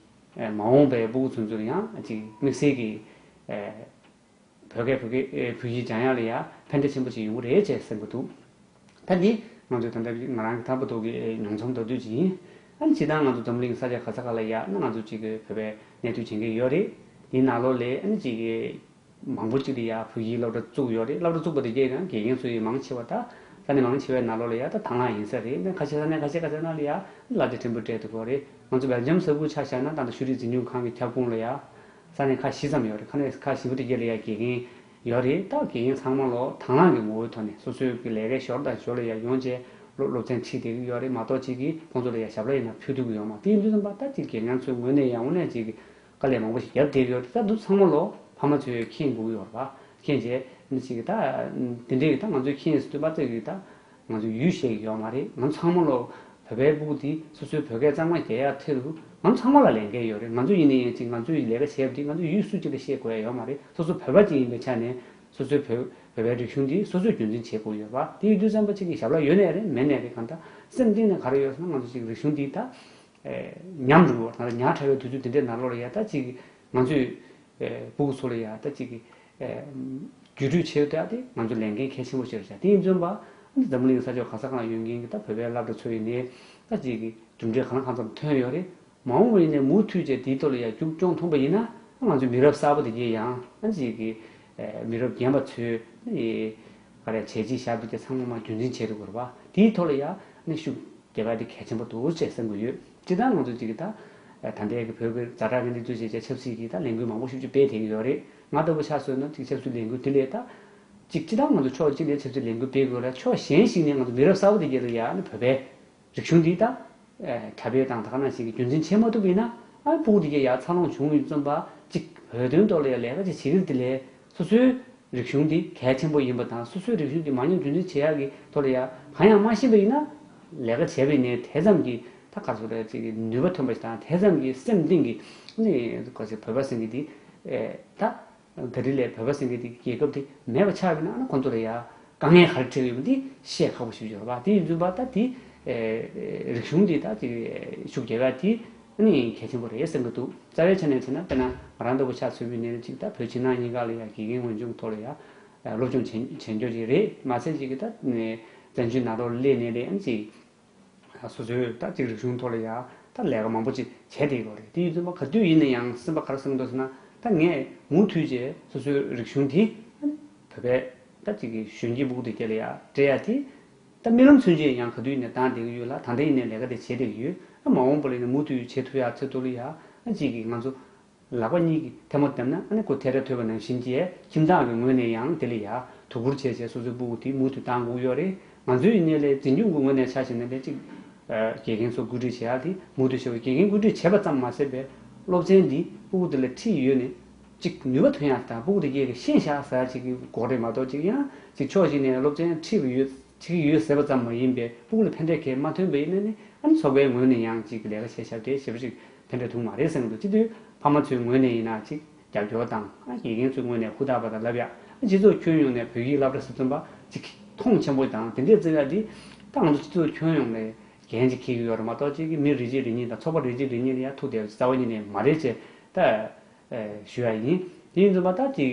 ཨེ་མ་འོངས་པའི་སྤུ་གུ་ཚོ་ཚོར་ཡང་ཅིག་དམིགས་བསལ་གྱི་ཨེ་བོད་སྐད་བོད་སྐད་ཨེ་བོད་ཡིག་སྦྱང་ཡག་ལ་ཡང་ཕན་འབྲས་ཆེན་པོ་ཅིག་ཡོང་གི་རེད་ཅེས་བསམ་གྱི་འདུག་ད་འདི་ང་ཚོས་ད་ལྟ་ང་རང་གི་ད་བར་དུ་གི་ཨེ་མྱོང་ཚོར་མདོར་བསྡུས་ཅིག་ཡིན། ཨ་ནི་སྤྱིར་བཏང་ང་ཚོ་འཛམ་གླིང་ས་ཆ་ག་ས་ག་ལ་ཡ་ཨ་ནི་ང་ཚོ་ཅིག་གི་བོད་པའི་གནས་སྡོད་བྱེད་མཁན་ཡོད་རེད། དེའི་ནང་ལོགས་ལ་ཨ་ནི་ཅིག་གི་མང་པོ་ཅིག་ལ་ཡ་བོད་ཡིག་སློབ་གྲྭ་བཙུགས་ཡོད་རེད། སློབ་གྲྭ་བཙུགས་པ་དེ་གས་ཀྱང་དགེ་རྒན་ཚོ་ཡི་མང་ཆེ་བ་ད་ས་གནས་མང་ཆེ་བའི་ནང་ལོགས་ལ་ཡ་ད་དང་བླངས་ཡིན་ས་རེད། ཁ་ཤས་ས་གནས་ཁ་ཤས་ཁ་ཤས་ནང་ལ་ཡ་བསླབ་བྱ་ཕྲན་བུ་སྤྲད་ཐུབ་ཀྱི་རེད། ང་ཚོ་སྦེལ་ཇམ་ས་ཁུལ་ཆ་བཞག་ན་ད་ལྟ་ཤེས་རིག་འཛིན་སྐྱོང་ཁང་གི་ཁྱབ་ཁོངས་ལ་ཡ་ས་གནས་ཁག་བཞི་ཙམ་ཡོད་རེད། ས་གནས་ཁག་བཞི་པོ་དེ་གས་ལ་ཡ་དགེ་རྒན་ཡོད་རེད། ད་དགེ་རྒན་ཚང་མ་ལོ་དང་བླངས་ཀྱི་ངོ་བོའི་ཐོག་ནས་སོ་སོའི་གི་ལས་ཀའི་ཞོར་དང་ཞོར་ལ་ཡ་ཡོང་བྱས་ སློབ་སློབ་ཚན་ཁྲིད་བསྡད་ཀྱི་ཡོད་རེད་མ་གཏོགས་ཅིག་གིས་ཁོང་ཚོ་ལ་ཡ་ཞབས་ལ་ཡིན་ན་ཕུལ་ཐུབ་ཀྱི་ཡོད་མ་རེད། དེ་ཡིན་དུས་ཙམ་པ་ད་ཅིག་དགེ་རྒན་ཚོའི་ངོས་ནས་ཡང་དངོས་གནས་ཅིག་གི་དཀའ་ལས་མང་པོ་ཞིག་བརྒྱབ་བསྡད་ཀྱི་ཡོད་རེད། ད་འདི་ཚང་མ་ལོ་ཕ་མ་ཚོས་མཁྱེན་དགོས་ཀྱི་ཡོད་རེད་པ། མཁྱེན་བྱས་ནི་ཅིག་གི་ད་དེ་འདྲའི་གི་ད་ང་ཚོས་མཁྱེན་ཟེར་དུས་པ་ཙིག་གི་ད་ང་ཚོས་ཡུལ་ཤེས་ཀྱི་ཡོད་མ་རེད། ང་ཚོ་ཚང་མ་ལོ་བོད་པའི་ཕྲུ་གུ་དེ་སོ་སོའི་བོད་སྐད་གཙང་མ་རྒྱག་ཡག་ཐད་དུ་ང་ཚོ་ཚང་མ་ལ་ལས་འགན་ཡོད་རེད། ང་ཚོ་ཡིན་ནའི་ཡིན་ཅིག་ང་ཚོས་ལས་ཀ་བྱས་པ་དེ་ང་ཚོ་ཡུལ་སུ་གཅིག་ལ་བཤད་དགོས་ཡ་ཡོད་མ་རེད། སོ་སོ་བོད་པ་ཅིག་ཡིན་པའི་ཆ་ནས། སོ་སོའི་བོད་བོད་པའི་རིག་གཞུང་འདི་སོ་སོས་རྒྱུན་འཛིན་བྱེད་དགོས་ཡོད་པ། དེ་ཡིན་དུས་ཙམ་པ་གཅིག་གི་ཞབས་ལ་ཡོད་ནའི་རེད་མེད་ནའི་རེད། གང་ལྟར་སེམས་གཏིང་ནས་ག་རེ་ཡོད་ཟེར་ན་ང་ཚོ་གཅིག་རིག་གཞུང་འདི་ད་ཨེ་ཉམས་འགྲོ་གི་ཡོད་རེད། ད་ཉག་ཕྲ་བའི་དུས་ཚོད་འདི་འདྲའི་ནང་ལོགས་ལ་ཡ་ད་གཅིག་གི་ང་ཚོས་ཨེ་ཕྲུ་གུ་ཚོ་ལ་ཡ་ད་གཅིག་གི་ཨེ་བརྒྱུད་སྤྲོད་བྱེད་ཡོད་ད་དེ་ང་ཚོ་ལས་འགན་གལ་ཆེན་པོ་ཞིག་རེད་ཤག་དེ་ཡིན་དུས་ཙམ་པ་འཛམ་བུ་གླིང་ས་ཕྱོགས་ག་ས་ག་ལ་ཡོད་མཁན་གྱི་ད་བོད་པའི་སློབ་གྲྭ་ཚོ་ཡིན་ནའི་ད་གཅིག་གི་གྲུབ་འབྲས་གང་ལ་གང་འཚམ་ཐོན་ཡོད་རེད། མ་འོངས་པ་ཡིན་ནའི་མུ་མཐུད་བྱས་དེའི་ཐོག་ལ་ཡང་རྒྱུགས་སྐྱོང་ཐུབ་པ་ཡིན་ན་ང་ཚོ་མི་རབས་གསར་པ་དེ་གས་ཡང་ཨ་ཅིག་གི་མི་རབས་རྒན་པ་ཚོས་ག་རེ་བྱས་རྗེས་བཞག་པ་དེ་ཚང་མ་མ་རྒྱུན་འཛིན་བྱེད་ཐུབ་དགོས་རེད་པ། དེའི་ཐོག་ལ་ཡང་ནི་ཤུགས་རྒྱག་ཡ་དེ་གལ་ཆེན་པོ་འདུག་ཅེས་བསམ་གྱི་ཡོད། སྤྱིར་བཏང་ང་ཚོ་ཅིག་གི་ད་ད་ལྟའི་གི་བོད་ཀྱི་ཛ་དྲག་གི་གནས་ཚུལ་བྱས་རྗེས་ཆབ་སྲིད་ཀྱི་ད་ལས་འགུལ་མང་པོ་ཞིག་ཅིག་སྤེལ་བསྡད་ཀྱི་ཡོད་རེད། ང་ལྟ་བུ་ཆ་བཞག་ན་ཅིག་ཆབ་སྲིད་ལས་འགུལ་དེ་ལས་ད་ཅིག་སྤྱིར་བཏང་ང་ཚོ་ཕྱོགས་གཅིག་ནས་ཆབ་སྲིད་ལས་འགུལ་སྤེལ་དགོས་རེད། ཕྱོགས་གཞན་ཞིག་ནས་ང་ཚོ་མི་རབས་གསར་པ་དེ་གས་ལ་ཡང་ནི་བོད་པའི་རིག་གཞུང་འདི་ད་ཁྱབ་སྤེལ་དང་ད་ག་ནང་བཞིན་གྱི་རྒྱུན་འཛིན་བྱེད་མ་ཐུབ་པ་ཡིན་ན་ཨ་ཕྲུ་གུ་དེ་གས་ཡང་འཚར་ལོངས་བྱུང་ཡོད་ཙམ་པ་ཅིག་བོད་དོན་ཐོག་ལ་ཡང་ལས་ཀ་ཅིག་བྱེད་ཀྱི་རེད། དེ་ལས་སོ་སོའི་རིག་གཞུང་འདི་གལ་ཆེན་པོ་ཡིན་པ་དང་སོ་སོའི་རིག་གཞུང་འདི་མ་ཉམས་རྒྱུན་འཛིན་བྱེད་ཡག་གི་ཐོག་ལ་ཡང་གང་ཡང་མ་ཤེས་པ་ཡིན་ན་ལས་ཀ་བྱས་པ་ཡིན་ནའི་དེ་ཙམ་གྱི་ད་ག་ཚོད་རེད་ཅིག་གི་ནུས་པ་ཐོན་པ་ཞིག་དང་དེ་ཙམ་གྱི་སེམས་གཏིང་གི་ནི་ག་ཚོད་བོད་པ་ཟེར་མཁན་འདི་ད། ད་རེས་ལས་བོད་པ་ཟེར་མཁན་དེ་རྒྱལ་ཁབ་དེ་མེད་པ་ཆགས་པ་ཡིན་ན་ཨ་ནི་ཁོང་ཚོ་ལ་ཡ་དཀའ་ངལ་ག་རེ་འཕྲད་ཡོད་པ་འདི་བཤད་ཁག་པོ་ཞིག་ཡོད་རེད་པ། དེ་ཡིན་དུས་པ་ད་དེ་རིག་གཞུང་འདི་ད་དེ་ཤུགས་རྒྱག་ཡ་དེ་ཨ་ནི་གལ་ཆེན་པོ་རེད་བསམ་གྱི་འདུག་རྩ་བའི་ཆ་ནས་བྱས་ན་དཔེར་ན་ང་རང་ལྟ་བུ་ཆ་མཚོན་པ་ཡིན་ན་ཅིག་ད་བོད་ཕྱི་ནང་གཉིས་ཀ་ལ་ཡ་དགེ་རྒན་འོས་སྦྱོང་ཐོག་ལ་ཡ་སློབ་སྦྱོང་བྱེད་བྱེད་རྒྱུ་ཅིག་རེད། མ་ཚད་ཅིག་གི་ད་བཙན་བྱོལ་ནང་ལོགས་སླེབས་ནའི་རེད། ཨ་ནི་ཅིག་སོ་སོའི་ད་ཅིག་རིག་གཞུང་ཐོག་ལ་ཡང་ད་ལས་ཀ་མང་པོ་ཅིག་བྱས་བསྡད་ཡོད་རེད། དེ་ཡིན་དུས་མ་ག་དུས་ཡིན་ན་ཡང་སེམས་པ་ག་རེ་སེམས་འདུག་ཟེར་ན་ད་ངས་མུ་མཐུད་བྱས་སོ་སོའི་རིག་གཞུང་དེ་བོད་པའི་ད་ཅིག་གི་གཞོན་སྐྱེས་ཕྲུ་གུ་དེ་ག་ལ་ཡང་སྤྲད་ཡ་དེ་ད་རྨི་ལམ་ཚུན་ཆད་ཡང་ག་དུས་ཡིན་ན་བཏང་བསྡད་ཀྱི་ཡོད་ལ་ད་ལྟ་ཡིན་ནའི་ལས་ཀ་དེ་བྱས་བསྡད་ཀྱི་ཡོད། ཨ་མ་འོངས་པ་ལ་ཡིན་ན་མུ་མཐུད་བྱེད་ཐུབ་ཡ་ཚེ་ཐོག་ལ་ཡ་ཨ་ཅིག་གི་ང་ཚོ། ལག་པ་གཉིས་ཀྱིས་ཐལ་མོ་བརྡེབས་ན་ཨ་ནི་ཁོ་ཐལ་སྒྲ་ཐོས་པ་ནང་བཞིན་གྱིས་ཁྱིམ་ཚང་གི་ངོས་ནས་ཡང་དེ་ལ་ཡ་དོ་ཁུར་བྱས་བྱས་སོ་སོའི་ཕྲུ་གུ་དེ་མུ་མཐུད་བཏང་དགོས་ཡོད་རེད། ང་ཚོའི་ཡིན་ནའི་ལས་འཛིན་སྐྱོང་གི་ངོས་ནས་ཆ་བཞག་ན་ལས་གཅིག་དགེ་རྒན་ཚོ་བཀོད་སྒྲིག་བྱེད་ཡག་དེ་མུ་མཐུད་བྱེད་དགོས། དགེ་རྒན་བཀོད་སྒྲིག་བྱས་པ་ཙམ་མ་ཟད་པའི་སློབ་ཚན་འདི་ཕྲུ་གུ་དེ་ལ་ཁྲིད་ཡོད་ནས་གཅིག་ནུས་པ་ཐོན་ཡག་དང་ཕྲུ་གུ་དེ་གས་ཤེས་བཞག་ཟེར་ཅིག་གི་སྐོར་རེད་མ་གཏོགས་ཅིག་ཡང་ཅིག་ཕྱོགས་གཅིག་ནས་སློབ་ཚན་ཁྲིད་ཀྱི་ཡོད། བྱེད་ཀྱི་ཡོད་ཟེར་བ་ཙམ་མ་ཡིན་པའི་ཕྲུ་གུ་ལ་ཕན་འབྲས་གང་ཡང་མ་ཐོན་པ་ཡིན་ན་ནི་ཨ་ནི་ཚོགས་པའི་ངོས་ནས་ཡང་ཅིག་ལས་ཀ་བྱས་བཞག་དེ་ཞེ་པོ་ཅིག་ཕན་འབྲས་ཐོན་མ་རེད་བསམ་གྱི་འདུག་སྤྱི་འཐུས་ཕ་མ་ཚོའི་ངོས་ནས་ཡིན་ན་ཅིག་རྒྱབ་སྐྱོར་དང་ཨ་དགེ་རྒན་ཚོའི་ངོས་ནས་ཧུར་ཐག་པ་དང་ལབ་ཡ་ཨ་སྤྱི་ཚོགས་ཁྱོན་ཡོངས་ནས་བོད་ཡིག་སློབ་གྲྭ་ཟེར་ཙམ་པ་ཅིག་མཐོང་ཆེན་པོ་དང་དེ་འདྲས་བརྩི་ཡ་འདི་ད་ང་ཚོ་སྤྱི་ཚོགས་ཁྱོན་ཡོངས་ནས་འགན་ཅིག་འཁྱེར་གྱི་ཡོད་རེད་མ་གཏོགས་ཅིག་མི་རེ་གཅིག་རེ་གཉིས་དང་ཚོགས་པ་རེ་གཅིག་རེ་གཉིས་ལ་ཡ་ཐུག་བསྡད་པ་རྩ་བ་ཉིད་ནས་མ་རེད་ཅེས་ད་ཞུ་ཡ་ཡིན། དེ་ཡིན་ཙམ་པ་ད་ཅིག་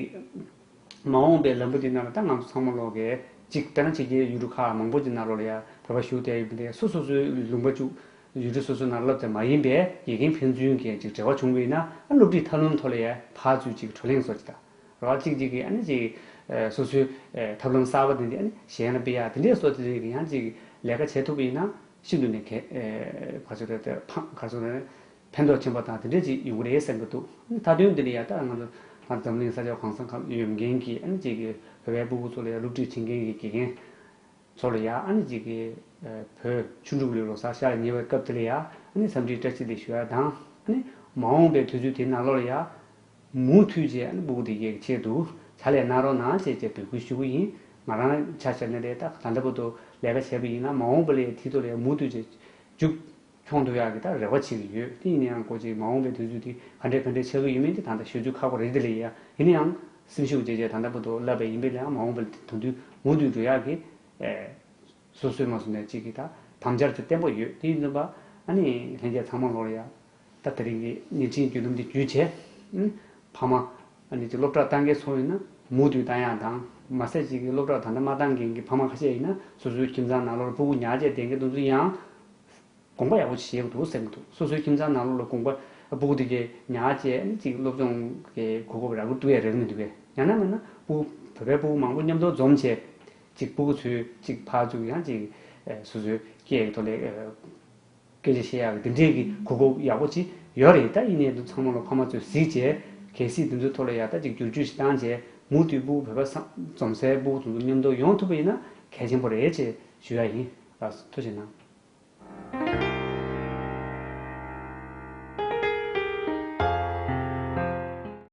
མ་འོངས་པའི་ལམ་བུ་འདི་ནང་ལ་ད་ང་ཚོ་ཚང་མ་ལོག་གི་གཅིག་ལྟ་ན་ཕྱི་རྒྱལ་ཡུལ་གྲུ་ཁག་མང་པོ་ཅིག་ནང་ལོག་ལ་ཡ་བོད་པ་བཞུགས་བསྡད་ཡོད་པ་འདི་སོ་སོ་སོའི་ལུང་པ་བཅུ་ཡུལ་གྲུ་སོ་སོ་ནང་སླེབས་ཏེ་མ་ཡིན་པའི་དགེ་རྒན་ཕན་ཚུན་གྱི་ཅིག་འབྲེལ་བ་བྱུང་བ་ཡིན་ན་ཨ་སློབ་ཁྲིད་ཐབས་ལམ་ཐོག་ལ་ཡ་ཕར་ཚུར་ཅིག་བགྲོ་གླེང་བཟོ་ཅིག་དང་རོགས་གཅིག་གཅིག་གིས་ཨ་ནི་ཅིག་སོ་སོའི་ཐབས་ལམ་གསར་པ་འདི་འདི་ཨ་ནི་གཞན་ལ་སྤེལ་ཡ་དེ་འདྲའི་བཟོ་དེ་རིགས་ཀྱི་ཡང་ཅིག་ལས་ཀ་བྱེད་ཐུབ་པ་ཡིན་ན་ཤིན་ཏུ་ནས་གལ་ག་ཚོད་རེད་དེ་ཕངས་ག་ཚོད་རེད། ཕན་ཐོགས་ཆེན་པོ་དང་དེ་འདྲས་ཅིག་ཡོང་གི་རེད་བསམ་གྱི་འདུག་མཐའ་དོན་འདི་ལ་ཡ་ད་ང་ཚོ་ང་འཛམ་གླིང་ས་ཆ་གང་ས་གང་ཡོད་མཁན་གྱི་ཨ་ནི་ཅིག་གི་བོད་པའི་ཕྲུ་གུ་ཚོ་ལ་ཡ་སློབ་ཁྲིད་བྱེད་མཁན་གྱི་དགེ་རྒན་ཚོ་ལ་ཡ་ཨ་ནི་ཅིག་གི་བོད་ཆུ་འབྲུག་ལོའི་ལོ་གསར་ཤར་ཉེ་བའི་སྐབས་དེ་ལ་ཡ་ཨ་ནི་འཚམས་འདྲིའི་བཀྲ་ཤིས་བདེ་ལེགས་ཞུ་ཡ་དང་ཨ་ནི་མ་འོངས་པའི་དུས་ཚོད་དེའི་ནང་ལོགས་ལ་ཡ་མུ་མཐུད་བྱས་ཨ་ནི་ཕྲུ་གུ་དེ་གའི་ཆེད་དུ་ཕྱག་ལས་གནང་རོགས་གནང་བྱས་བྱས་འབོད་སྐུལ་ཞུ་གི་ཡིན། ང་རང་ཆ་བཞག་ན་རེད་ད་ད་ལྟ་བར་དུ་ལས་ཀ་བྱས་པ་ཡིན་ན་མ་འོངས་པ་ལ་ཡ་དེའི་ཐོག་ལ་ཡ་མུ་མཐུད་བྱས་མཇུག་འཁྱོངས་ཐུབ་ཡག་གི་ད་རེ་བ་བྱེད་ཀྱི་ཡོད། དེ་ཡིན་ན་ཡང་ཀོ་ཅིག་མ་འོངས་པའི་དུས་ཚོད་དེ་ག་འདྲས་ག་འདྲས་ཆགས་ཀྱི་ཡོད་མེད་དེ་ད་ལྟ་ཤོད་རྒྱུ་ཁག་པོ་རེད། དེ་ལས་ཡང་སེམས་ཤུགས་བྱས་བྱས་ད་ལྟ་བར་དུ་ལབ་པ་ཡིན་པས་ལས་ཡང་མ་འོངས་པ་ལ་དེ་དོན་མཐུན་མུ་མཐུད་འགྲོ་ཡག་གི་སོ་སོའི་མ་སོང་ནས་ཅིག་གི་ད་དམ་བཅར་ཅིག་བརྟན་པོ་ཡོད། དེ་ཡིན་ཙམ་པ་ཨ་ནི་ལྷན་རྒྱས་ཚང་མ་ལོག་ལ་ཡ་ད་དེ་རིང་གི་བརྙན་འཕྲིན་བརྒྱུད་ལམ་འདི་བརྒྱུད་བྱས་ཕ་མ་ཨ་ནི་ཅིག་སློབ་གྲྭ་བཏང་མཁན་ཚོ་ཡིན་ན་མུ་མཐུད་བཏང་ཡག་དང་མ་ཟད་ཅིག་གི་སློབ་གྲྭ་ད་ལྟ་མ་བཏང་མཁན་གྱི་ཕ་མ་ཁ་ཤས་ཡིན་ན་སོ་སོའི་ཁྱིམ་ཚང་ནང་ལོགས་ལ་ཕྲུ་གུ་ཉར་བྱས་བསྡད་མཁན་དེ་ཚོ་ཡང་། དགོངས་པ་ཡག་པོ་ཞིག་བཞེས་དགོས་འདུག་བསམ་གྱི་འདུག་སོ་སོའི་ཁྱིམ་ཚང་ནང་ལོགས་ལ་དགོངས་པ་ཕྲུ་གུ་དེ་གའི་ཉར་བྱས་ནས་ཅིག་སློབ་སྦྱོང་གི་གོ་སྐབས་རག་གི་འདུག་གས་རག་མི་འདུག་གས། ཡང་ན་མིན་ན་ཕྲུ་གུ་བོད་པའི་ཕྲུ་གུ་མང་པོ་མཉམ་དུ་འཛོམས་བྱས་ཅིག་ཕྲུ་གུ་ཚོས་ཅིག་ཕར་ཚུར་ཡང་ཅིག་སོ་སོའི་སྐད་ཀྱི་ཐོག་ལ་སྐད་ཆ་བཤད་ཡག་གི་འདི་འདྲའི་གི་གོ་སྐབས་ཡག་པོ་ཅིག་ཡོད་རེད། ད་ཡིན་ནའི་འདི་ཚང་མ་ལ་ཕ་མ་ཚོས་གཟིགས་བྱས་གལ་སྲིད་འདི་ཚོའི་ཐོག་ལ་ཡང་ད་ཅིག་བསྒྱུར་བཅོས་ཤིག་བཏང་བྱས་མུ་མཐུད་ཕྲུ་གུ་བོད་པ་ཚང་འཛོམས་སའི་ཕྲུ་གུ་ཚོ་མཉམ་དུ་ཡོང་ཐུབ་པ་ཡིན་ན་གལ་ཆེན་པོ་རེད་ཅེས་ཞུ་ཡ་ཡིན། ལགས་སོ། ཐུགས་རྗེ་གནང་།